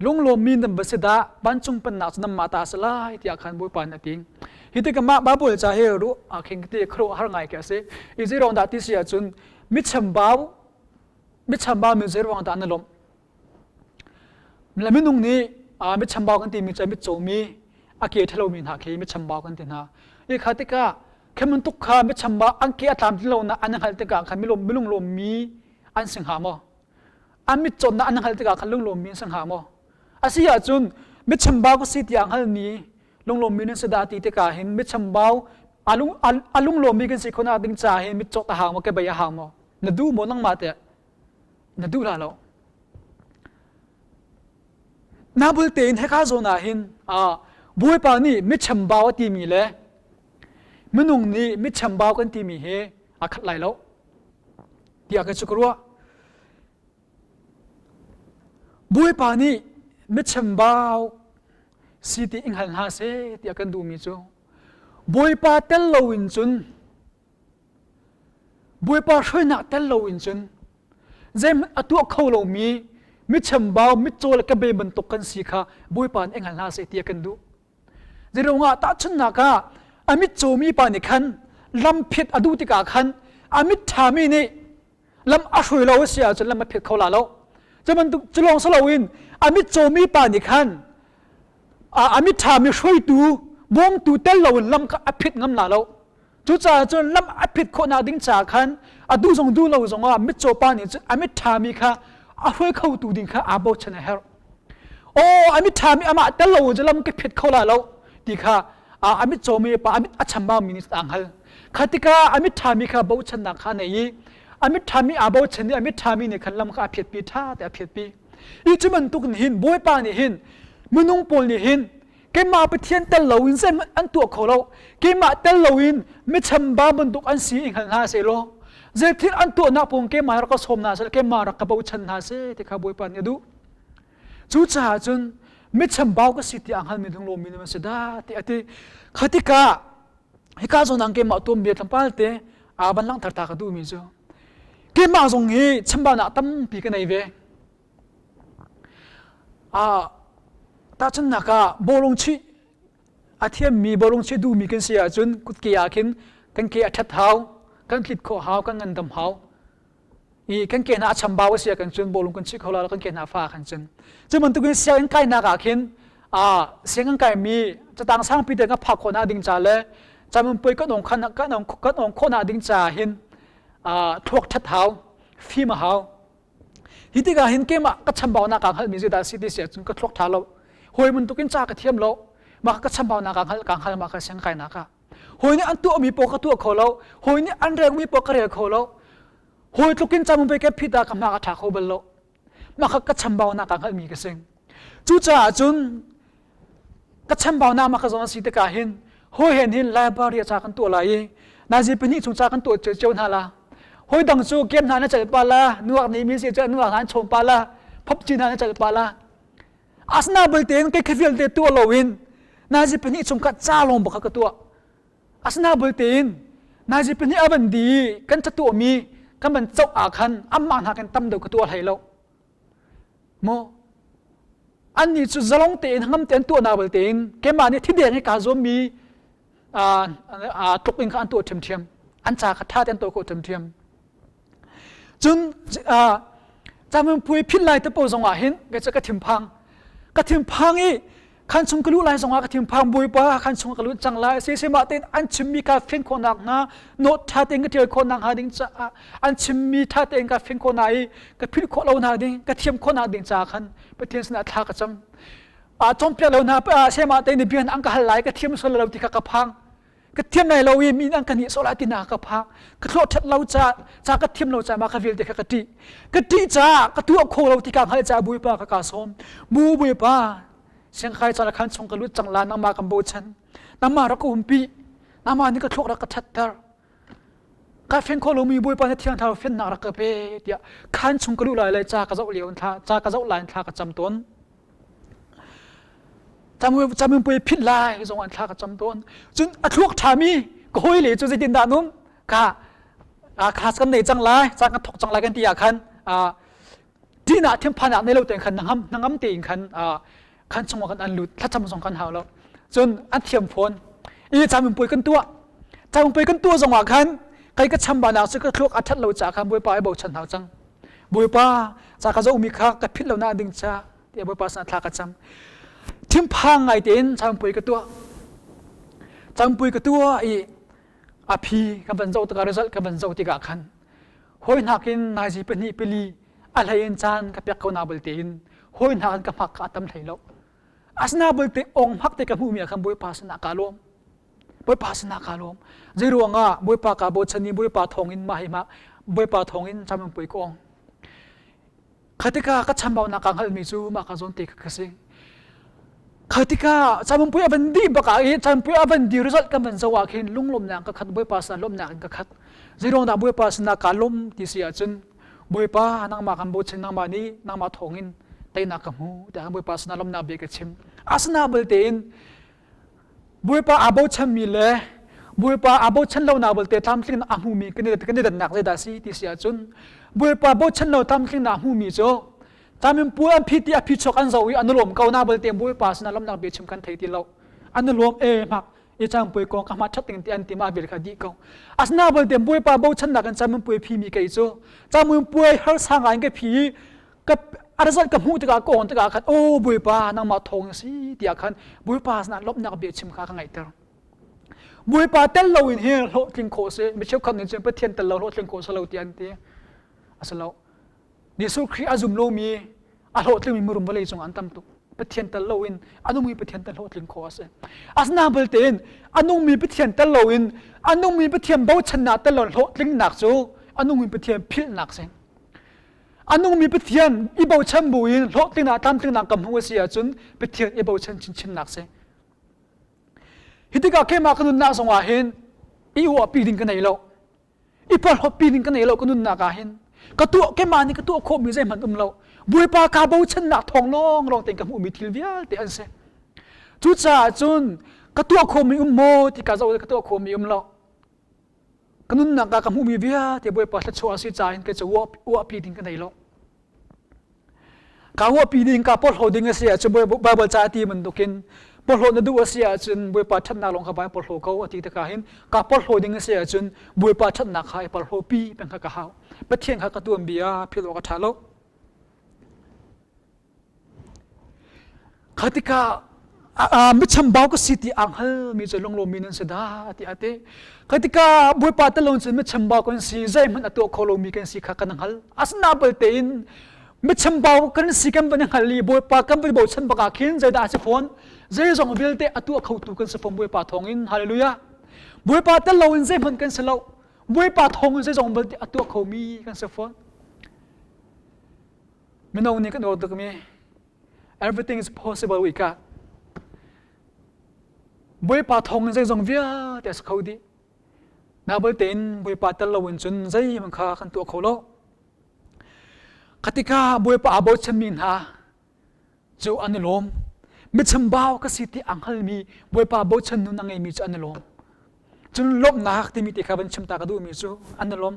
lunglawmmi nan va si dah vancung pennak cu nanmah ta a si lai tiah khan Bawipa nih a ti. Hi tikah mah Baibal ca hi ruah ah khin ti khuaruah har ngai khi a si. I zeiruang dah ti si ahcun mi chambau mi chambau mi zeiruang dah na lawmh? Le minung nih mi chambau kan timi cu a mitcawmi a ke ṭhalomi hna khi mi chambau kan ti hna. I kha tikah khi bantuk kha mi chambau an ke a tlam ti lo nak an hngalh tikah khan milung lawmmi an si hnga maw? An mitcawtnak an hngalh tikah khan lunglawmmi an si hnga maw? A si ahcun mitchambau ka si tiah hngalmi lunglawmmi nan si dah ti tikah hin mitchambau a lunglawmmi kan si khawhnak ding caah hin mitcawt a hau maw kebei a hau maw? Na duh maw nangmah teh? Na duh la lo. Nabul tein heka zawn ah hin Bawipa nih mitchambau a timi le minung nih mitchambau kan timi hi a khat lai lo tiah ka cu ka ruah. Bawipa nih michambau si ti i hngal hna seh tiah kan duhmi cu Bawipa tel loin cun Bawipa hruainak tel loin cun zeihmanh a tuah kho lomi michambau mitcaw le kebei bantuk kan si kha Bawipa nih i hngal hna seh tiah kan duh. Zeiruangah tahchunhnak ah a mitcawmi pa nih khan lam phit a duh tikah khan a mit ṭhami nih lam a hrui lo a si ahcun lam a phit kho la lo. Cu bantuk cu lawng si loin a mitcawmi pa nih khan a mit ṭhami hruaitu bawmtu tel loin lam kha a phit ngam la lo. Cucaah cun lam a phit khawhnak ding caah khan a duh zong duh lo zongah mitcaw pa nih cun a mit ṭhami kha a hruai khotu ding kha aa bochan a herh. Aw a mit ṭhami amah tel lo cu lam ka phit kho la lo ti kha a mitcawmi pa a mit a chambaumi nih aa hngal. Kha tikah a mit ṭhami kha bochannak kha a nei i a mit ṭhami aa bochan i a mit ṭhami nih khan lam kha a phiatpi ṭha te a phiatpi. Hi cu bantuk nih hin Bawipa nih hin minung pawl nih hin keimah Pathian tel loin zeihmanh an tuah kho lo keimah tel loin michamba bantuk an si i hngal hna seh law zei thil an tuahnak pawng keimah rak ka sawm hna seh keimah rak ka bochan hna seh ti kha Bawipa nih a duh cucaah cun michambau ka si ti aa hngalmi lunglawmmi nan si dah ti a ti kha tikah hika zawn ah keimah tuanbia tlawmpal te aa van langhter ta ka duhmi cu keimah zong hi chambaunak tampi ka nei ve Tahchunhnak ah bawlung chuih a thiammi bawlung chuih duhmi kan si ahcun kutke ah khin kan ke a ṭhat hau, kan tlit khawh hau, kan ngandam hau. I kan ke hna a chambau a si ah kan cun bawlung kan chuih kho lo, kan ke hna fa kan cun. Cu bantukin sianginn kainak ah khin sianginn kaimi catang sangpi te kan phak khawhnak ding ca le caminpuai kan ong kan ong kan ong khawhnak ding caah hin thluak ṭhat hau, fim a hau. Hi tikah hin keimah ka chambaunak kaa hngalhmi zeidah a si ti si ahcun ka thluak ṭha lo. Hawi bantukin ca ka thiam lo. Mah ka chambaunak kaa hngalh kaa hngal mah ka siang kainak ah. Hawi nih an tuahmi paoh ka tuah kho lo. Hawi nih an relmi paoh ka rel kho lo. Hawi tlukin camumpei ka phit ah ka hma ka ṭha kho bal lo. Mah kha ka chambaunak aa hngalhmi ka si. Cucaah cun ka chambaunak mah ka zawn a si tikah hin hawi hen hin library ca kan tuah lai i nazi pahnih chung ca kan tuah cio hna la. Hawi dang cu game hna na celh pa la, nuak nih mi si cu nuak hna an chawm pa la, PUBG hna na celh pa la. Asna belte in kei kha vialte tuah loin nazi pahnih chung kha ca lawng bak kha ka tuah. Asina belte in nazi pahnih a van di i kan catuahmi kan van coh ah khan amah hna kan tam deuh ka tuah hlei lo. Maw annih cu zalong tein ngam tein tuahnak belte in keimah nih thideng i kaa zuammi tluk in kha an tuah ṭhiamṭhiam. An ca kha ṭha tein an tuah khawh ṭhiamṭhiam. Cun caminpuai phit lai te paoh zongah hin kei cu ka thinphang. Ka thinphang i khan chung ka luh lai zongah ka thinphang Bawipa khan chung ka lut cang lai siseh mah tein an chimmi ka fian khawh nakhnga note ṭha tein ka ṭial khawh nakhnga ding caah an chimmi ṭha tein ka fian khawh na i ka philh khawh lo hna ding ka thiam khawh nak ding caah khan Pathian sinah thla ka cam. A cawnpiak lo hna sehmah tein bia an ka hal lai ka thiam sual lo ti kha ka phang. Ka thiam lai lo i mi an ka nih sawh lai ti na ka phang. Ka thlawh ṭhat lo ca ca ka thiam lo ca ma ka vialte kha ka ṭih. Ka ṭih caah ka tuah kho lo ti ka hngalh caah Bawipa ka ka sawm. Mu Bawipa, siangkai ca khan chung ka lut cang la nangmah kan bochan. Nangmah rak ka umpi. Nangmah nih ka thluak rak ka ṭhatter. Ka fian kho lomi Bawipa na thiang thlarau fiannak rak ka pe tiah khan chung ka luh lai le ca ka zoh lio thla ca ka zoh lai thla ka cam tawn. Caminpuai phit lai zong an thla ka cam tawn. Cun a thluak ṭhami ka hawile cu zeitindah an um? Ka class kan nei cang lai, ca kan thawk cang lai kan ti ah khan ṭihnak thinphannak nei lo tein khan hnangam hnangam tein khan khan chungah khan an lut thlacam zong kan hau lo. Cun an thiam fawn. I caminpuai kan tuah. Caminpuai kan tuah zongah khan kai ka chambaunak cu ka thluak a ṭhat lo caah khan Bawipa ai bochan hau cang. Bawipa ca ka zohmi kha ka philh lo nak ding ca tiah Bawipa sinah thla ka cam. Thinphang ngai tein campui ka tuah. Campui ka tuah i a phi ka van zoh tikah result ka van zoh tikah khan hawi hnakin naizi pahnih pali a hlei in caan ka pek ko na belte in hawi hna kan ka hmak ka tam hlei lo. Asina belte ong hmak te ka hmuhmi ah khan Bawipa sinah kaa lawm. Bawipa sinah kaa lawm. Zei ruangah Bawipa kaa bochan i Bawipa thawngin mah hi mah Bawipa thawngin caminpuai ka ong. Kha tikah ka chambaunak kaa hngalhmi cu mah ka zawn te kha ka si. Kha tikah caminpuai a van dih bak ah i caminpuai a van di result kan van zoh ah khin lunglawmnak ka khat Bawipa sinah lawmhnak in ka khat. Zei ruang dah Bawipa sinah kaa lawm ti si ahcun Bawipa nangmah kan bochan nangmah nih nangmah thawngin teinak ka hmu tiah Bawipa sinah lawmhnak bia ka chim. Asina belte in Bawipa aa bochanmi le Bawipa aa bochan lonak belte tlamtling a hmumi kan i dannak zeidah a si ti si ahcun Bawipa bochan lo tlamtling a hmumi cu caminpuai an phit i a phichuak an zoh i an i lawm ko na belte Bawipa sinah lawmhnak biachim kan thei ti lo. An i lawm e hmak i caminpuai kong ka hma ṭhat ding ti an ti mah vial kha dih ko. Asina belte Bawipa bochannak in caminpuai phimi kei cu caminpuai harsa ngai in ka phi i ka a result ka hmuh tikah ka on tikah khan oh Bawipa nangmah thawng na si tiah khan Bawipa sinah lawmhnak bia chim kha ka ngaihter. Bawipa tel loin hi hlawhtling khawh si mi cheukhat nih cun Pathian tel lo hlawhtling khawh si lo tiah an ti. A si lo. Jesuh Khrih a zum lomi a hlawhtlingmi mirum vawlei cung an tam tuk. Pathian tel loin a nungmi Pathian tel hlawhtling khawh a si. Asinain belte in a nungmi Pathian tel loin a nungmi Pathian bochannak tel lo hlawhtlingnak cu a nungmi Pathian philhnak si. A nungmi Pathian i bochan buin hlawhtlinnak tlamtlingnak kan hmuh a si ahcun Pathian i bochan chinchinnak si. Hi tikah keimah ka nunnak zongah hin i uahpi ding ka nei lo. I porhlawtpi ding ka nei lo ka nunnak ah hin. Ka tuah keimah nih ka tuah khawhmi zeihmanh um lo. Bawipa kaa bochannak thawng lawnglawng tein ka hmuhmi thil vialte an si. Cucaah cun ka tuah khawhmi um maw ti ka zoh ka tuah khawhmi um lo. Ka nunnak ah ka hmuhmi vialte Bawipa thluachuah a si caah hin kei cu uahpi ding ka nei lo. Ka uahpi ding, ka porhlaw ding a si ahcun Baibal ca a ti bantukin porhlawh na duh a si ahcun Bawipa ṭhatnak lawng kha vai porhlaw ko a ti tikah hin ka porhlaw ding a si ahcun Bawipa ṭhatnak kha i porhlawpi peng kha ka hau. Pathian kha ka tuanbia philh awk a ṭha lo. Kha tikah michambau ka si ti aa hngalmi cu lunglawmmi nan si dah tiah a ti. Kha tikah Bawipa telon cun michambau kan si zeihmanh a tuah kho lomi kan si kha kan hngal. Asinain belte in michambau kan si kan van i hngal i Bawipa kan van i bochan bak ah khin zeidah a si fawn? Zeizong vialte a tuah khotu kan si fawn Bawipa thawngin. Hallelujah. Bawipa tel loin zeihmanh kan si lo. Bawipa thawng in zeizong vialte a tuah khomi kan si fawn. Mino nih kan uar tukmi everything is possible with God. Bawipa thawng in zeizong vialte a si kho dih. Na belte in Bawipa tel loin cun zeihmanh kha kan tuah kho lo. Khatika Bawipa aa bochanmi hna cu an i lawm. Michambau ka si ti a hngalmi Bawipa bochan nun a ngeimi cu an i lawm. Cun lawmhnak timi te kha van chim ta ka duhmi cu an i lawm.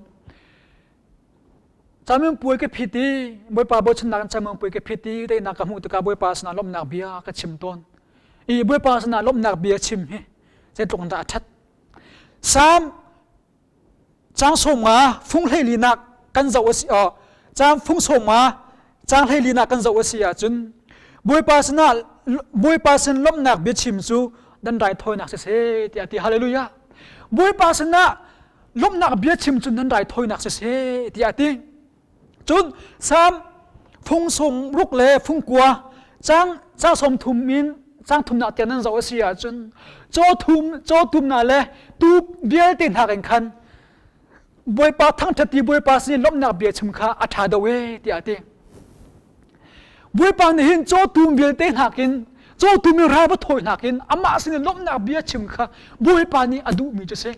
Caminpuai ka phit i Bawipa bochannak in caminpuai ka phit i teinak ka hmuh tikah Bawipa sinah lawmhnak bia ka chim tawn. I Bawipa sinah lawmhnak bia chim hi zeitluk in dah a ṭhat. Salm caang 50 fung 14nak kan zoh a si caang fung 50 caang 14nak kan zoh a si ahcun Bawipa sinah Bawipa sin lawmhnak biachim cu dan raithawinak siseh tiah a ti. Hallelujah. Bawipa sinah lawmhnak biachim cu nan raithawinak siseh tiah a ti. Cun Salm fung 60 le fung 9 caang ca 30 in caang thumnak tiang nan zoh a si ahcun cawthum cawtumnak le tuu vialte hna in khan Bawipa thangṭhat i Bawipa sin lawmhnak bia chim kha a ṭha deuh ee tiah a ti. Bawipa nih hin cawtum vialte hnakin cawtum i ral va thawi hnakin amah sin i lawmhnak bia chim kha Bawipa nih a duhmi cu si.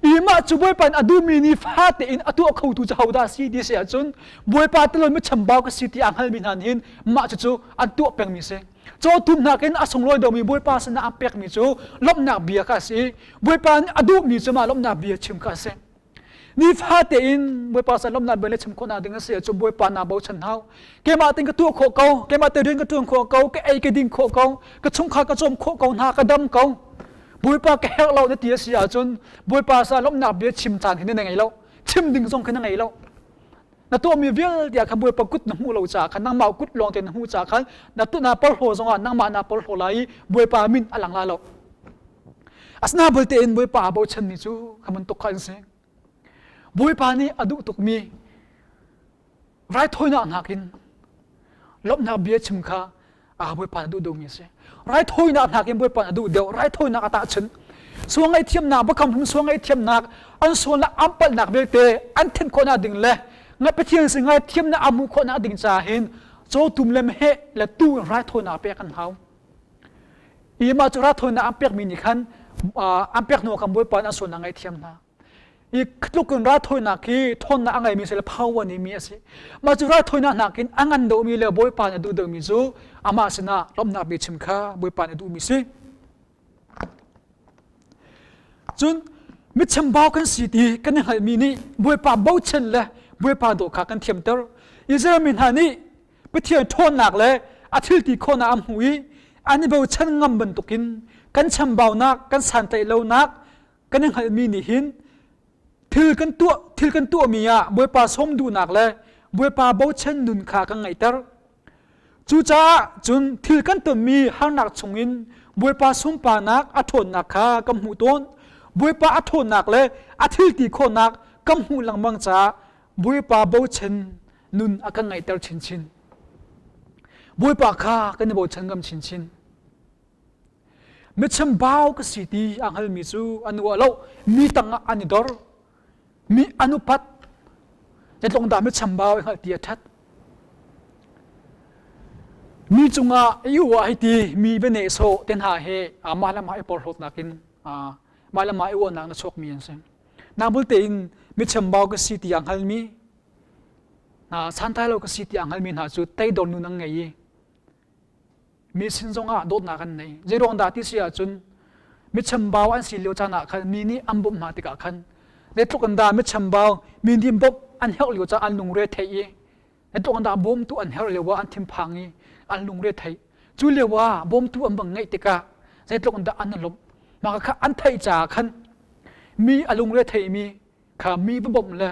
I mah cu Bawipa nih a duhmi ni fate in a tuah khotu cu hodah si ti si ahcun Bawipa telon mi chambau ka si ti aa hngalmi hna nih hin mah cucu an tuah pengmi si. Cawtum nakin a sunglawi deuhmi Bawipa sinah an pekmi cu lawmhnak bia kha a si. Bawipa nih a duhmi cu mah lawmhnak bia chim kha a si. Nifate in Bawipa sin lawmhnak bia le chim khawhnak ding a si ahcun Bawipa naa bochan hau. Keimah tein ka tuah khawh ko, keimah te rian ka ṭuan khawh ko, ka ei ka ding khawh ko, ka chungkhar ka cawm khawh ko hna, ka dam ko. Bawipa ka herh lo na ti a si ahcun Bawipa sa lawmhnak bia chim caan khi na ngei lo. Chim ding zong khi na ngei lo. Na tuahmi vialte ah khan Bawipa kut na hmuh lo caah khan nangmah kut lawng te na hmuh caah khan na tu na porhlaw zongah nangmah na porhlaw lai i Bawipa min a lang lai lo. Asina belte in Bawipa aa bochanmi cu kha bantuk kha an si. Bawipa nih a duh tukmi raithawinak nakin lawmhnak bia chim kha a Bawipa nih a duh deuhmi a si. Raithawinak nakin Bawipa nih a duh deuh. Raithawinak a tahchunh. Sual ngaihthiamnak, biakam hlun sual ngaihthiamnak, an sualnak an palhnak vialte an thenh khawhnak ding le Pathian sin ngaihthiamnak a hmuh khawhnak ding caah hin cawtum le meheh le tuu in raithawinak pek an hau. I mah cu raithawinak an pekmi nih khan an pek hnu ah khan Bawipa nih an sualnak ngaihthiam hna. I tluk in raithawinak hi thawnnak a ngeimi si le power ngeimi a si. Mah cu raithawinak nakin a ngan deuhmi le Bawipa nih a duh deuhmi cu amah sinah lawmhnak bia chim kha Bawipa nih a duhmi si. Cun michambau kan si ti kan i hngalhmi nih Bawipa bochan le Bawipa dawh kha kan thiamter. Israel mi hna nih Pathian ṭhawnnak le a thilti khawhnak an hmuh i an i bochan ngam bantukin kan chambaunak, kan santlaih lonak kan i hngalhmi nih hin thil kan tuah thil kan tuahmi ah Bawipa sawm duhnak le Bawipa bochan nun kha kan ngeihter. Cucaah cun thil kan tonmi harnak chungin Bawipa sunparnak a ṭhawnnak kha kan hmuh tawn. Bawipa a ṭhawnnak le a thil ti khawhnak kan hmuh lengmang caah Bawipa bochan nun a kan ngeihter chinchin. Bawipa kha kan i bochan ngam chinchin. Michambau ka si ti a hngalmi cu an uah lo. Mi tangah an i dor. Mi an upat. Zeitluk dah michambau i hngalh ti a ṭhat. Mi cungah i uah hei ti mi va nehsawh te hna he mah le mah i porhlawtnak in mah le mah i uahnak na chuakmi an si. Nabul tein michambau ka si ti a hngalmi hna santlai lo ka si ti a hngalmi hna cu teidor nun an ngei i mi sin zongah dawtnak an nei. Zeiruang dah ti si ahcun michambau an si lio caan ah khan mi nih an bawmh hna tikah khan zeitluk in dah michambau mi nih bawmh an herh lio caan an lungre theih i zeitluk in dah bawmtu an herh lio ah an thinphang i an lungre theih cu lio ah bawmtu an bang ngeih tikah zeitluk in dah an lawmh mah kha an theih caah khan mi a lungre theimi kha mi va bawmh le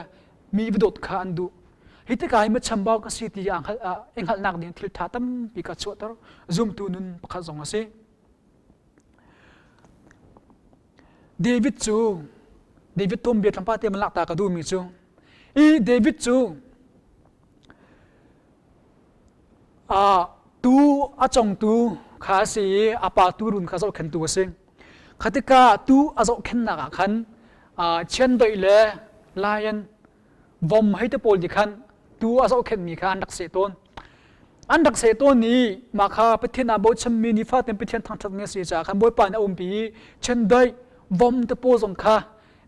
mi va dawt kha an duh. Hi tikah hi michambau ka si ti aa hngalhnak ding thil ṭha tampi ka chuahter. Zumtu nun pakhat zong a si. David cu David tuanbia tlawmpal te man lakta ka duhmi cu i David cu tu a congtu kha a si i a pa tuurun kha zohkhenhtu a si. Kha tikah tuu a zohkhenhnak ah khan chiandeih le Lion, vom hei te pawl nih khan tuu a zohkhenhmi kha an rak seh tawn. An rak seh tawn i mah kha Pathian aa bochanmi nifatin Pathian thangṭhatmi a si caah khan Bawipa nih a umpi i chiandeih, vom te pawl zong kha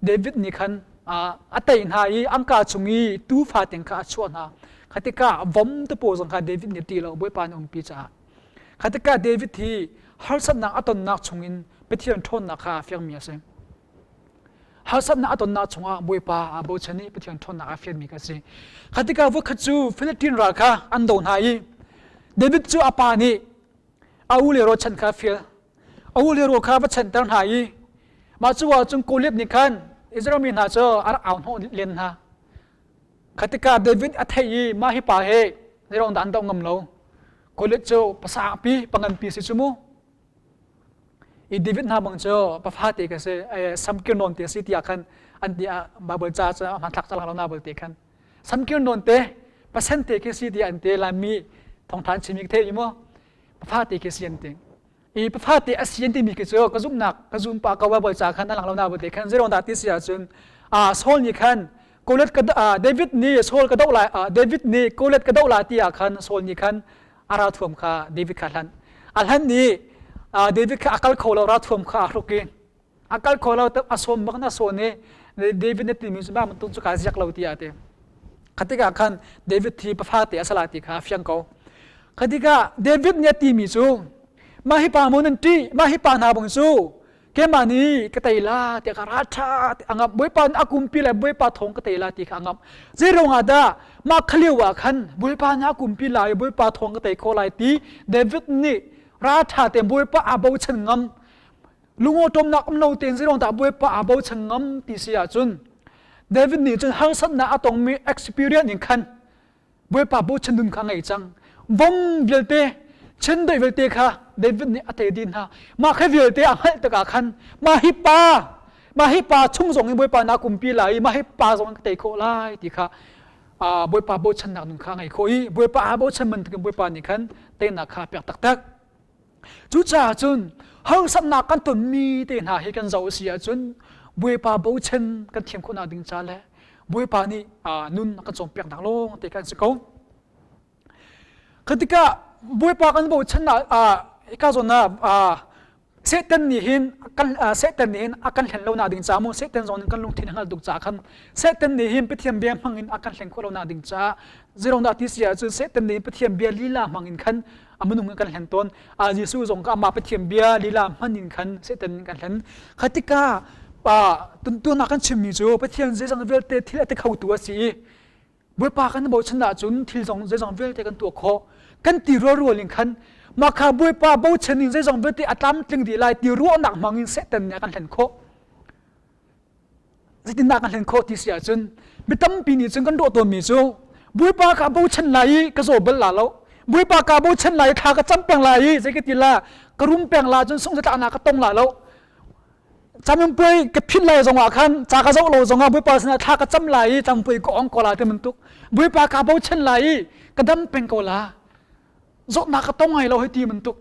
David nih khan a tei hna i an kaa chung i tuufa tiang kha a chuah hna. Kha tikah vom te pawl zong kha David nih a ṭih lo, Bawipa nih a umpi caah. Kha tikah David hi harsatnak a tonnak chungin Pathian ṭhawnnak kha a fiangmi a si. Harsatnak a tonnak chungah Bawipa aa bochan i Pathian ṭhawnnak a fianmi kha a si. Kha tikah voikhat cu Philistine ral kha an doh hna i David cu a pa nih a u le rualchan kha a fial. A u le rual kha va chanter hna i mah cu ahcun Goliath nih khan Israel mi hna cu a rak au hnawh len hna. Kha tikah David a theih i mah hi pa he zeiruang dah an doh ngam lo. Goliath cu pasangpi panganpi si cu mu. I David hna bang cu pafa te ka si samkir nawn te si tiah khan an ti ah Bible ca cu hmanthlak ca lang lo na bal te khan samkir nawn te pasent te khi si tiah an ti Laimi thawngtha an chimmi ka thei mu pafa te khi si an ti i pafa te a si an timi khi cu ka zumhnak ka zum pa ko Bible ca khan a lang lo na bal te khan zeiruang dah ti si ahcun Saul nih khan Goliath ka David nih Saul ka doh lai David nih Goliath ka doh lai ti ah khan Saul nih khan a ralthuam kha David kha a hlanh. A hlanh i David kha a kal kho lo ralthuam kha a hruk i a kal kho lo a sawm bak na sawn i David na timi cu mah bantuk cu kaa ziak lo tiah a ti. Kha tikah khan David hi pafa te a si lai ti kha a fiang ko. Kha tikah David nih a timi cu mah hi pa maw nan ṭih mah hi pa hna bang cu keimah nih ka tei la tiah ka ralṭha a ngamh bawipa nih a kumpi le bawipa thawng ka tei la ti kha a ngamh zeiruang ah dah mah kha lio ah khan bawipa nih a kumpi lai i bawipa thawng ka tei khawh lai ti David nih ralṭha tein bawipa aa bochan ngam lungawṭawmnak um lo tein zeiruang dah bawipa aa bochan ngam ti si ahcun David nih cun harsatnak a tongmi experience in khan Bawipa bochan nun kha ngei cang. Vom vialte, chindeih vialte kha David nih a tei dih hna. Mah kha vialte a hngalh tikah khan mah hi pa, mah hi pa chung zong in Bawipa na kumpi lai i mah hi pa zong in ka tei khawh lai ti kha Bawipa bochannak nun kha a ngei khawh i Bawipa aa bochan bantukin Bawipa nih khan teinak kha a pek taktak. Cucaah cun harsatnak kan tonmi te hna hi kan zoh a si ahcun Bawipa bochan kan thiam khawhnak ding ca le Bawipa nih nun a kan cawnpiaknak lawng te kan si ko. Khatikah Bawipa kan bochannak hika zawn ah Satan nih hin kan Satan nih hin a kan hlen lo nak ding ca mu Satan zong nih kan lungthin a hngalh tuk caah khan Satan nih hin Pathian bia hmang in a kan hleng khawh lo nak ding caah zeirong dah ti si ahcun Satan nih Pathian bia lila hmang in khan a minung in kan hlen tawn a Jesuh zong kha amah Pathian bia lila hman in khan Satan in kan hlen kha tikah tuntuan kan chimmi cu Pathian zeizong vialte thil a ti khotu a si i Bawipa kan bochan ahcun thil zong zeizong vialte kan tuah khawh kan ti rualrual in khan mah kha Bawipa bochan in zeizong vialte a tlamtling dih lai ti ruahnak hmang in Satan nih a kan hlen khawh Zeitindah kan hlen khawh ti si ahcun mi tampi nih cun kan ruah tawnmi cu Bawipa ka bochan lai i ka zaw bal la lo Bawipa ka bochan lai i thla ka cam peng lai i zei ka ti la ka rum peng la cun sungzatlaknak ka tong la lo caminpuai ka phit lai zongah khan ca ka zoh lo zongah Bawipa sinah thla ka cam lai i caminpuai ka ong ko la ti bantuk Bawipa ka bochan lai i ka dam peng ko la zawtnak ka tong ngai lo hei ti bantuk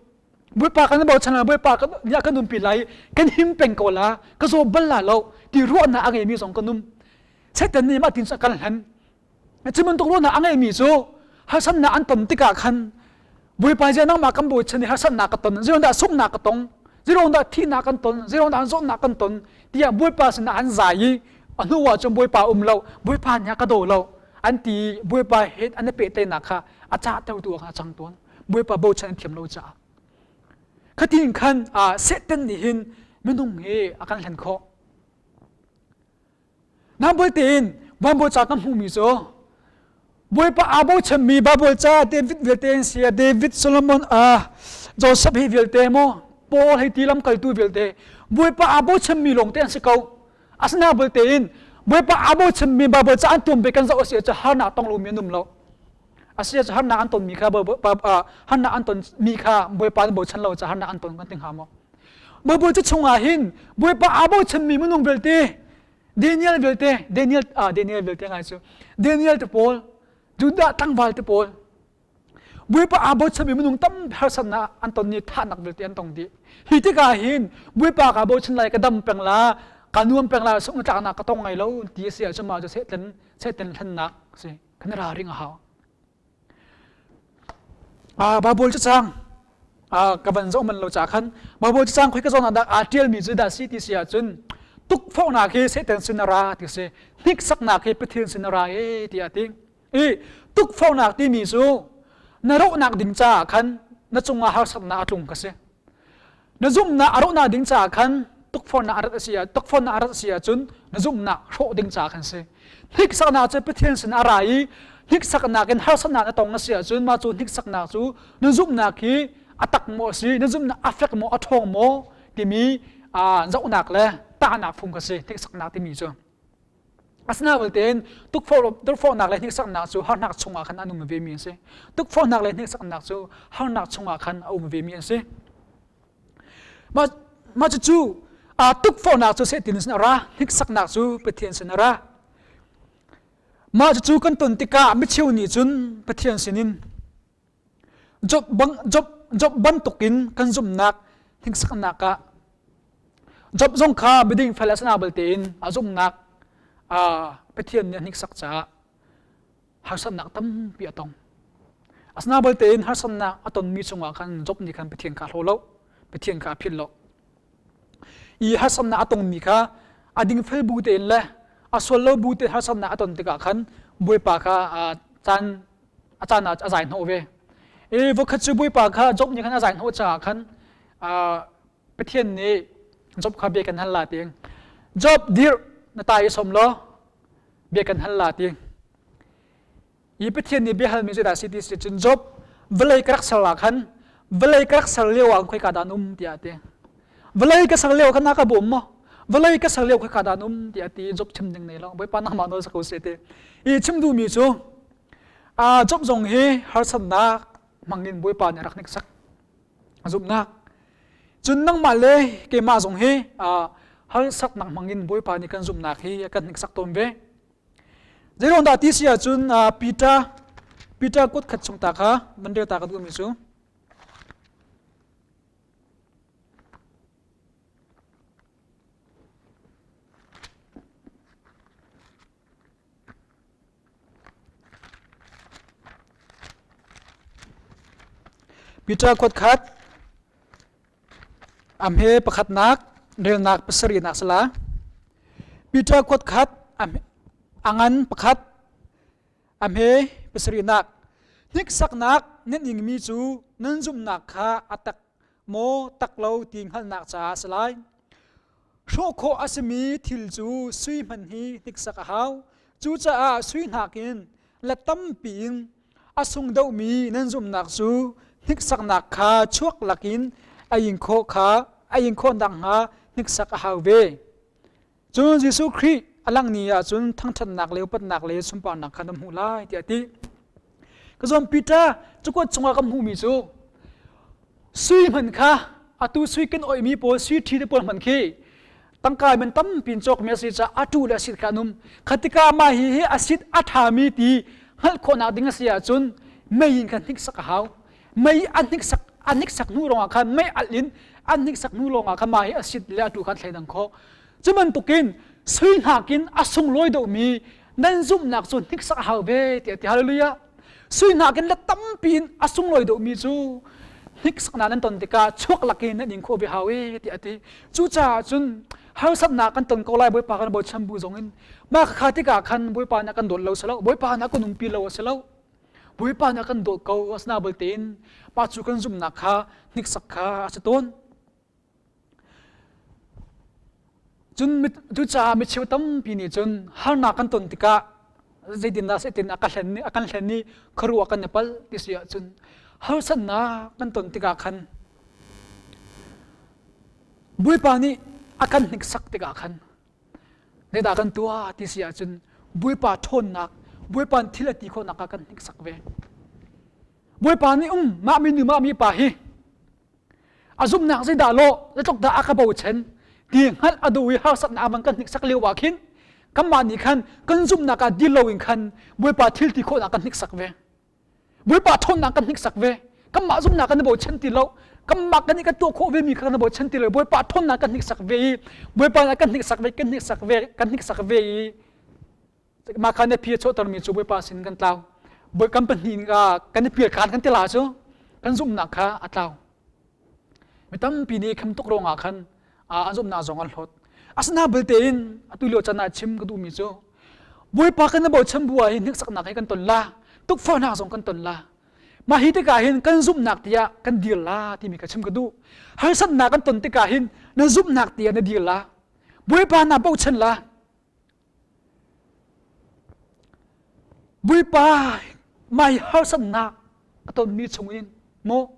Bawipa kan bochan lai Bawipa kan nih kan umpi lai kan him peng ko la ka zaw bal la lo ti ruahnak a ngeimi zong kan um Satan nih mah tin kan hlen cu bantuk ruahnak a ngeimi cu harsatnak an ton tikah khan Bawipa zia nangmah kan bochan i harsatnak ka ton zeiruang dah sunghnak ka tong zeiruang dah thihnak kan ton zeiruang dah zawtnak kan ton tiah Bawipa sinah an zai i a hnu ah cun Bawipa um lo Bawipa nih a ka daw lo an ti Bawipa he an i pehtlaihnak kha a cahtertu ah khan a cang tawn Bawipa bochan an thiam lo caah khatin khan Satan nih hin minung hi a kan hlen khawh Nabawi tein Baibal ca kan hmuhmi cu Bawipa aa bochanmi Baibal ca David vialte an si David Solomon Joseph hi vialte maw Paul hei ti lamkaltu vialte Bawipa aa bochanmi lawng te an si ko asinain tein Bawipa aa bochanmi Baibal ca an tuan bik kan zoh a si ahcun harnak tong lomi an um lo Asi cu harnak an tonmi kha harnak an tonmi kha Bawipa nih bochan lo caah harnak an ton kan ti hnga maw? Baibal cu chungah hin Bawipa aa bochanmi minung vialte Daniel vialte Daniel ah Daniel vialte ngai cu Daniel te pawl Judah tlangval te pawl Bawipa aa bochanmi minung tam harsatnak an ton ni thahnak vialte an tong dih. Hi tikah hin Bawipa kaa bochan lai ka dam peng la. Ka nuam peng lai sung tlaknak ka tong ngai lo ti a si ahcun mah cu sehtan sehtan hlennak si kan ra ring a hau. Baibal cacang ka van zoh man lo ca khan Baibal cacang khoi ka zawn ah dah aa ṭialmi cu dah si ti si ahcun tukforhnak hi Satan sin a ra ti si hniksaknak hi Pathian sin a ra e tiah a ti. I tukforhnak timi cu na rawhnak ding caah khan na cungah harsatnak a tlung ka si. Na zumhnak a rawhnak ding caah khan tukforhnak a rat a si ah tukforhnak a rat a si ahcun na zumhnak hrawh ding caah khan si. Hniksaknak cu Pathian sin a ra i hniksaknak in harsatnak na tong a si ahcun mah cu hniksaknak cu na zumhnak hi a tak maw a si, na zumhnak a fek maw, a ṭhawng maw timi zohnak le tahnak phung kha si hniksaknak timi cu. Asinain tukforhnak le hniksaknak cu harnak chungah khan an um vemi an si. Tukforhnak le hniksaknak cu harnak chungah khan a um vemi an si. Mah, mah cucu aa tukforhnak cu Satan sin a ra, hniksaknak cu Pathian sin a ra. Mah cucu kan ton tikah micheu nih cun Pathian sinin Job, bang, Job, Job bantukin kan zumhnak hniksaknak ah Job zong kha miding fel a sana bal tein a zumhnak Pathian nih a hniksak caah harsatnak tampi a tong. Asina bal tein harsatnak a tonmi chungah khan Job nih khan Pathian kha a hlaw lo, Pathian kha a philh lo. I harsatnak a tongmi kha a dingfel bu tein le a sual lo bu tein harsatnak a ton tikah khan Bawipa kha caan a caan ah a zai hnawh ve. I voikhat cu Bawipa kha Job nih khan a zai hnawh caah khan Pathian nih Job kha bia kan hal la ti. Job dir na ta i som law bia kan hal la ti. I Pathian nih bia halmi zeidah si ti si cun Job vawlei ka rak ser ah khan vawlei ka rak ser lio ah khoika dah an um tiah a ti. Vawlei ka ser lio khan na ka bawm maw? Vawlei ka ser lio khoika dah an um tiah a ti. Job chim ding nei lo. Bawipa nangmah nawl sa ko seh ti. I chim duhmi cu Job zong hi harsatnak hmangin Bawipa nih a rak hniksak. Zumhnak. Cun nangmah le keimah zong hi harsatnak hmangin Bawipa nih kan zumhnak hi a kan hniksak tawn ve. Zeiruang dah ti si ahcun Peter Peter kut khat chung ta kha van rel ta ka duhmi cu Peter kuatkhat a hme pakhatnak relnak pasarihnak sala Peter kuatkhat a ngan pakhat a hme pasarihnak hniksaknak nan ingmi cu nan zumhnak kha a tak maw tak lo ti hngalhnak caah a si lai. Hrawh khawh a simi thil cu sui hmanh hi hniksak a hau. Cucaah sui hnakin let tampi in a sung deuhmi nan zumhnak cu hniksaknak kha chuak lakin a ing khawh kha a ing khawh nakhnga hniksak a hau ve. Cun Jesuh Khrih a langh ni ah cun thangṭhatnak le upatnak le sunparnak kha na hmuh lai tiah a ti. Ka zawn Peter cakuat chungah kan hmuhmi cu sui hman kha atu sui kan oihmi pawl sui ṭhi te pawl hman khi tangka man tampi in cawkmi a si caah a tu le a sit kha an um. Kha tikah mah hi hi a sit a ṭhami ti hngalh khawhnak ding a si ahcun mei in khan hniksak a hau. Mei an hniksak an hniksak hnu lawngah khan mei alh in an hniksak hnu lawngah khan mah hi a sit le a tu khan thleidang khawh. Cu bantukin sui hnakin a sunglawi deuhmi nan zumhnak cu hniksak a hau ve tiah ti hallelujah. Sui hnakin le tampi in a sunglawi deuhmi cu hniksaknak nan ton tikah chuak lakin nan ing khawh ve hau e tiah a ti. Cucaah cun harsatnak kan ton ko lai Bawipa kan bochan bu zong in mah kha tikah khan Bawipa nih a kan dawt lo si lo Bawipa nih a kan umpi lo a si lo. Bawipa nih a kan dawt ko asina belte in pa cu kan zumhnak kha hniksak kha a si tawn. Cun cucaah micheu tampi nih cun harnak kan ton tikah zeitindah zeitin a ka hlen a kan hlen i khuaruah kan i palh ti si ahcun harsatnak kan ton tikah khan Bawipa nih a kan hniksak tikah khan Zeidah kan tuah ti si ahcun Bawipa ṭhawnnak, Bawipa thil a ti khawhnak ah kan hniksak ve. Bawipa nih um mah minu mah mi pa hi a zumhnak zeidah lawh zeitluk dah a ka bochan ti hngalh a duh i harsatnak man kan hniksak lio ah khin kanmah nih khan kan zumhnak ah dil loin khan Bawipa thil ti khawhnak kan hniksak ve. Bawipa ṭhawnnak kan hniksak ve. Kanmah zumhnak kan i bochan ti lo. Kanmah kan i kan tuah khawh ve mi kha kan i bochan ti lo. Bawipa ṭhawnnak kan hniksak ve i Bawipa nih kan hniksak ve kan hniksak ve kan hniksak ve i mah kha na phi a chuahtermi cu Bawipa sin kan tlau. Bawi kan pahnih kan i pial kan kan ti la cu kan zumhnak kha a tlau. Mi tampi nih kham tuk ruangah khan an zumhnak zong an hlawt. Asina belte in atu lio chan ah chim ka duhmi cu Bawipa kan i bochan bu ah hin hniksaknak hi kan ton la, tukforhnak zong kan ton la. Mah hi tikah hin kan zumhnak tiah kan dir la timi ka chim ka duh. Harsatnak kan ton tikah hin na zumhnak tiah na dir la. Bawipa na bochan la. Bawipa mai harsatnak a tonmi chungin maw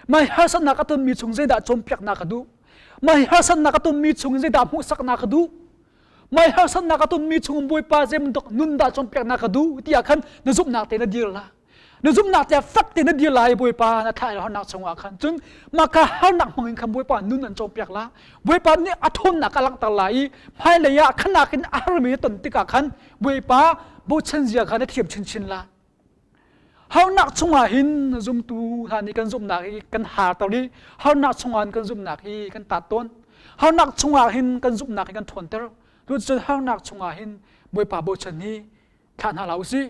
mai harsatnak a tonmi chung zeidah cawnpiaknak ka duh mai harsatnak a tonmi chung zeidah hmuhsaknak ka duh mai harsatnak a tonmi chung Bawipa zei bantuk nun dah cawnpiaknak ka duh tiah khan na zumhnak te na dir la na zumhnak te fek te na dir lai Bawipa na thlah harnak chungah khan cun mah ka harnak hmang in khan Bawipa nun an cawnpiak la Bawipa nih a ṭhawnnak a langhter lai i hmailei ah khanak in a harmi na ton tikah khan Bawipa bochan zia kha na thiam chinchin la harnak chungah hin zumtu hna nih kan zumhnak hi kan harter i harnak chungah kan zumhnak hi kan tat tawn harnak chungah hin kan zumhnak hi kan ṭhawnter cucun harnak chungah hin Bawipa bochan hi thlah hna hlah usih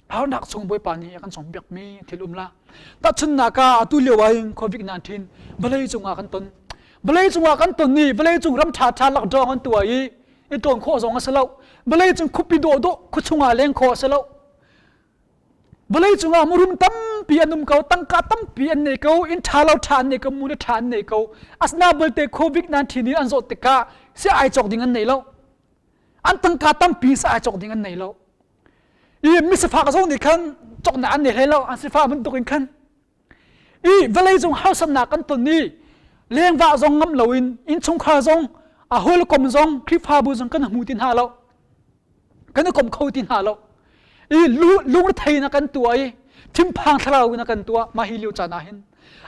harnak chung Bawipa nih a kan cawnpiakmi thil um la. Tahchunhnak ah atu lio ah hin COVID-19 vawlei cungah kan ton. Vawlei cungah kan ton i vawlei cung ram ṭhaṭha lockdown an tuah i i ṭawn khawh zong a si lo. Vawlei cung khuapi dawhdawh khuachung ah leng khawh a si lo. Vawlei cungah murum tampi an um ko, tangka tampi an nei ko, inn ṭha lo ṭha an nei ko, mu le ṭha an nei ko. Asina belte COVID-19 in an zawt tikah si ai cawk ding an nei lo. An tangka tampi si ai cawk ding an nei lo. I misifak zong nih khan cawknak an nei hlei lo an sifah bantuk in khan i vawlei cung harsatnak kan ton i lengvah zong ngam loin innchungkhar zong a hawikom zong Khrihfabu zong kan hmu ti hna lo kan i kom kho ti hna lo i lungrethei na kan tuah i thinphang thlarau in a kan tuah mah hi lio caan ah hin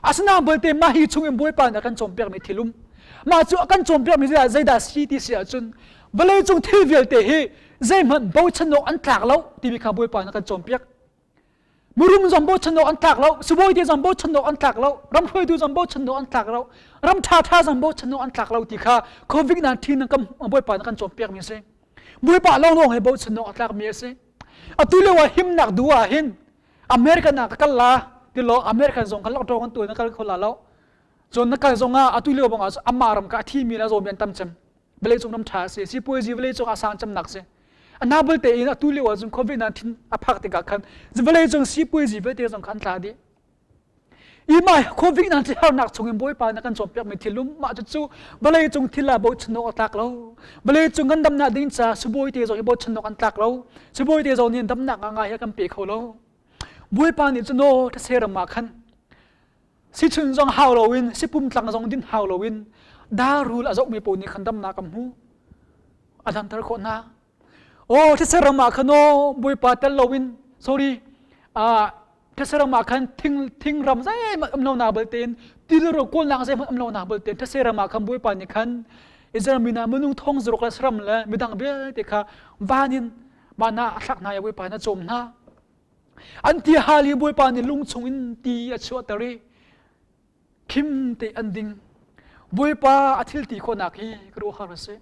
Asinain belte mah hi chungin Bawipa nih a kan cawnpiakmi thil um. Mah cu a kan cawnpiakmi zeidah si ti si ahcun vawleicung thil vialte hi zeihmanh bochan awk an tlak lo timi kha Bawipa nih a kan cawnpiak. Mirum zong bochan awk an tlak lo, sibawi te zong bochan awk an tlak lo, ram hruaitu zong bochan awk an tlak lo, ram ṭhaṭha zong bochan awk an tlak lo ti kha COVID-19 kan Bawipa nih a kan cawnpiakmi a si. Bawipa lawnglawng hi bochan awk a tlakmi a si. Atu lio ah himnak duh ah hin American ah ka kal la ti lo American zong kan lockdown kan tuan na kal kho la lo cun na kal zong ah atu lio bang ah amah ram ka a thi mi la zawmi an tam cem vawlei cung ram tha si sipuazi vawlei cung a sang cem nak si anabal te in atu lio ah cun covid 19 a phak tikah khan vawlei cung sipuazi vialte zong khan tla dih i mai covid 19 harnak chung in bawipa na kan cawnpiak mi thilum mah cu cu vawlei cung thil ah bochan awk a tlak lo vawlei cung kan damnak ding ca sibawi te zong hi bochan awk an tlak lo sibawi te zong nih damnak nga ngai hi kan pe kho lo bawipa nih cun aw thase ram ah khan sichun zong hau loin sipum tlang zong din hau loin darul a zohmi pawl nih khan damnak kan hmu a damter khawh hna Aw these ram ah khan aw Bawipa tel loin sorry ah these ram ah khan thing thing ram zeihmanh um lo na bal tein tilro kawlnak zeihmanh um lo na bal tein these ram ah khan Bawipa nih khan Israel mi hna minung thong zaruk le saram le midang vialte kha van in mana a thlak hna i Bawipa na cawm hna an ti hal i Bawipa nih lung chung in ti a chuahter i khim te an ding Bawipa a thil ti khawhnak hi ka ruah har a si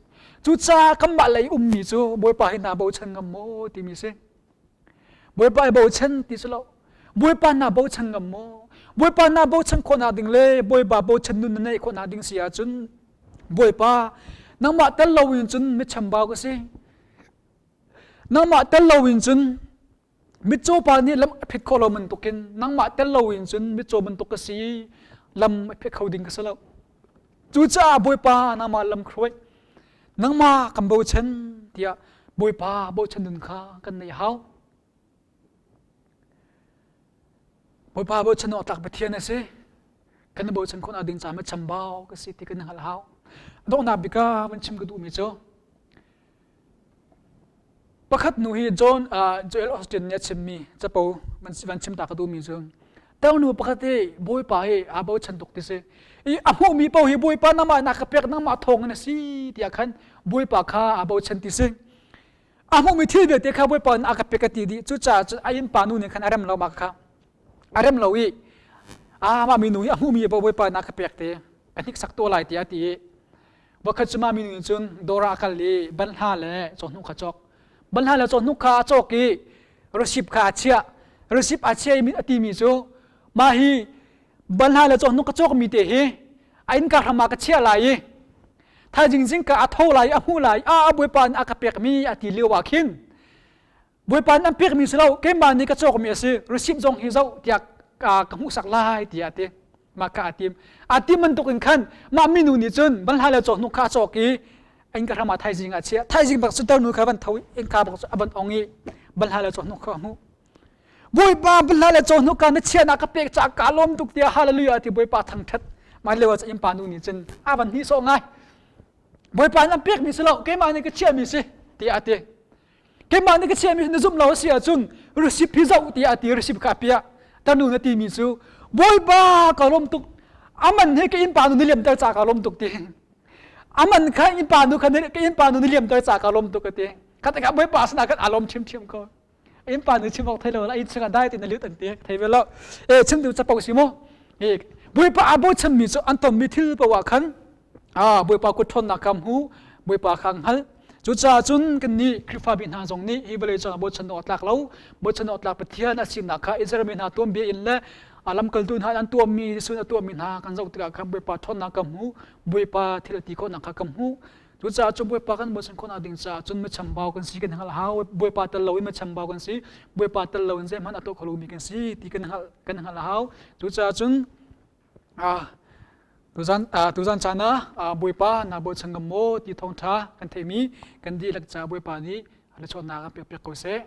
cucaah kanmah lei ummi cu Bawipa hi naa bochan ngam maw timi si Bawipa i bochan ti si lo Bawipa naa bochan ngam maw Bawipa naa bochan khawhnak ding le Bawipa bochan nun na neih khawhnak ding si ahcun Bawipa nangmah tel loin cun mi chambau ka si nangmah tel loin cun Mitcaw pa nih lam a phit khawh lo bantukin nangmah tel loin cun mitcaw bantuk ka si i lam a phit kho ding ka si lo. Cucaah Bawipa nangmah lam hruai, nangmah kan bochan tiah Bawipa bochan nun kha kan neih hau. Bawipa bochan awk tlak Pathian a si. Kan i bochan khawhnak ding caah chambau ka si ti kan hngalh hau. Donghnak bik ah van chim ka duhmi cu Pakhat nu hi John Joel Austin nih a chimmi capo van chim ta ka duhmi cu tarnu pakhat hi Bawipa hi aa bochan tuk ti si. I a hmuhmi paoh hi Bawipa nangmah na ka pek nangmah thawng in a si tiah khan Bawipa kha aa bochan ti si. A hmuhmi thil vialte kha Bawipa nih a ka pek a ti dih. Cucaah cun a innpa nu nih khan a rem lo mah kha. A rem lo i. Ah mah minu hi a hmuhmi Bawipa na ka pek te ka hniksak to lai tiah ti i Vakhat cu mah minu nih cun dawr ah a kal i banhla le cawhnuk kha cawk. Banhla le cawhnuk kha a cawk i receipt kha a chiah. Receipt a chiah i a timi cu mah hi banhla le cawhnuk ka cawkmi te hi a innka hram ah ka chiah lai i thaizing zingka a tho lai a hmuh lai a bawipa nih a ka pekmi a ti lio ah khin bawipa nih an pekmi si lo keimah nih ka cawkmi a si receipt zong hi zoh tiah ka hmuhsak lai tiah a ti. Mah kha a tim. A tim bantuk in khan mah minu nih cun banhla le cawhnuk kha a cawk i innka hram ah thaizing ah a chiah. Thaizing bak cu tarnu kha van tho i innka bak cu a van ong i banhla le cawhnuk kha a hmuh. Bawipa banhla le cawhnuk kha na chiahnak ka pek caah kaa lawm tuk tiah hallelujah ti Bawipa thangṭhat. Mah lio ah innpa nu nih cun a van hnih sawh ngai. Bawipa nih an pekmi si lo, keimah nih ka chiahmi si tiah a ti. Keimah nih ka chiahmi na zumh lo a si ahcun receipt hi zoh tiah a ti receipt kha a piah. Tanu na timi cu Bawipa ka lawm tuk aman hi ka innpa nu na liamter ca ka lawm tuk ti. Aman kha innpa nu kha ka innpa nu na liamter ca ka lawm tuk a ti. Kha tikah Bawipa sinah khan aa lawm ṭhiamṭhiam ko. Innpa nu chim awk thei lo la inn chungah dai ti na lut an ti thei ve lo. E chim tu capo si mu. E Bawipa aa bochanmi cu an tonmi thil paoh ah khan Ah, Bawipa kut ṭhawnnak kha hmu, Bawipa kha hngal. Cucaah cun kannih Khrihfabi hna zong nih hi vawlei cungah bochan awk tlak lo, bochan awk tlak Pathian a sinak kha Israel mi hna tuanbia in le a lamkaltu hna an tuahmi, Jesuh a tuahmi hna kan zoh tikah khan Bawipa ṭhawnnak kan hmu, Bawipa thil a ti khawhnak kha kan hmu. Cucaah cun Bawipa kan bochan khawhnak ding caah cun michambau kan si kan hngalh hau. Bawipa tel loin michambau kan si, Bawipa tel loin zeihmanh a tuah kho lomi kan si ti kan hngalh kan hngalh a hau. Cucaah cun Tuzan caan ah Bawipa naa bochan ngam maw ti thawngṭha kan theihmi kan dihlak ca Bawipa nih a chawnnak an pek piak ko seh.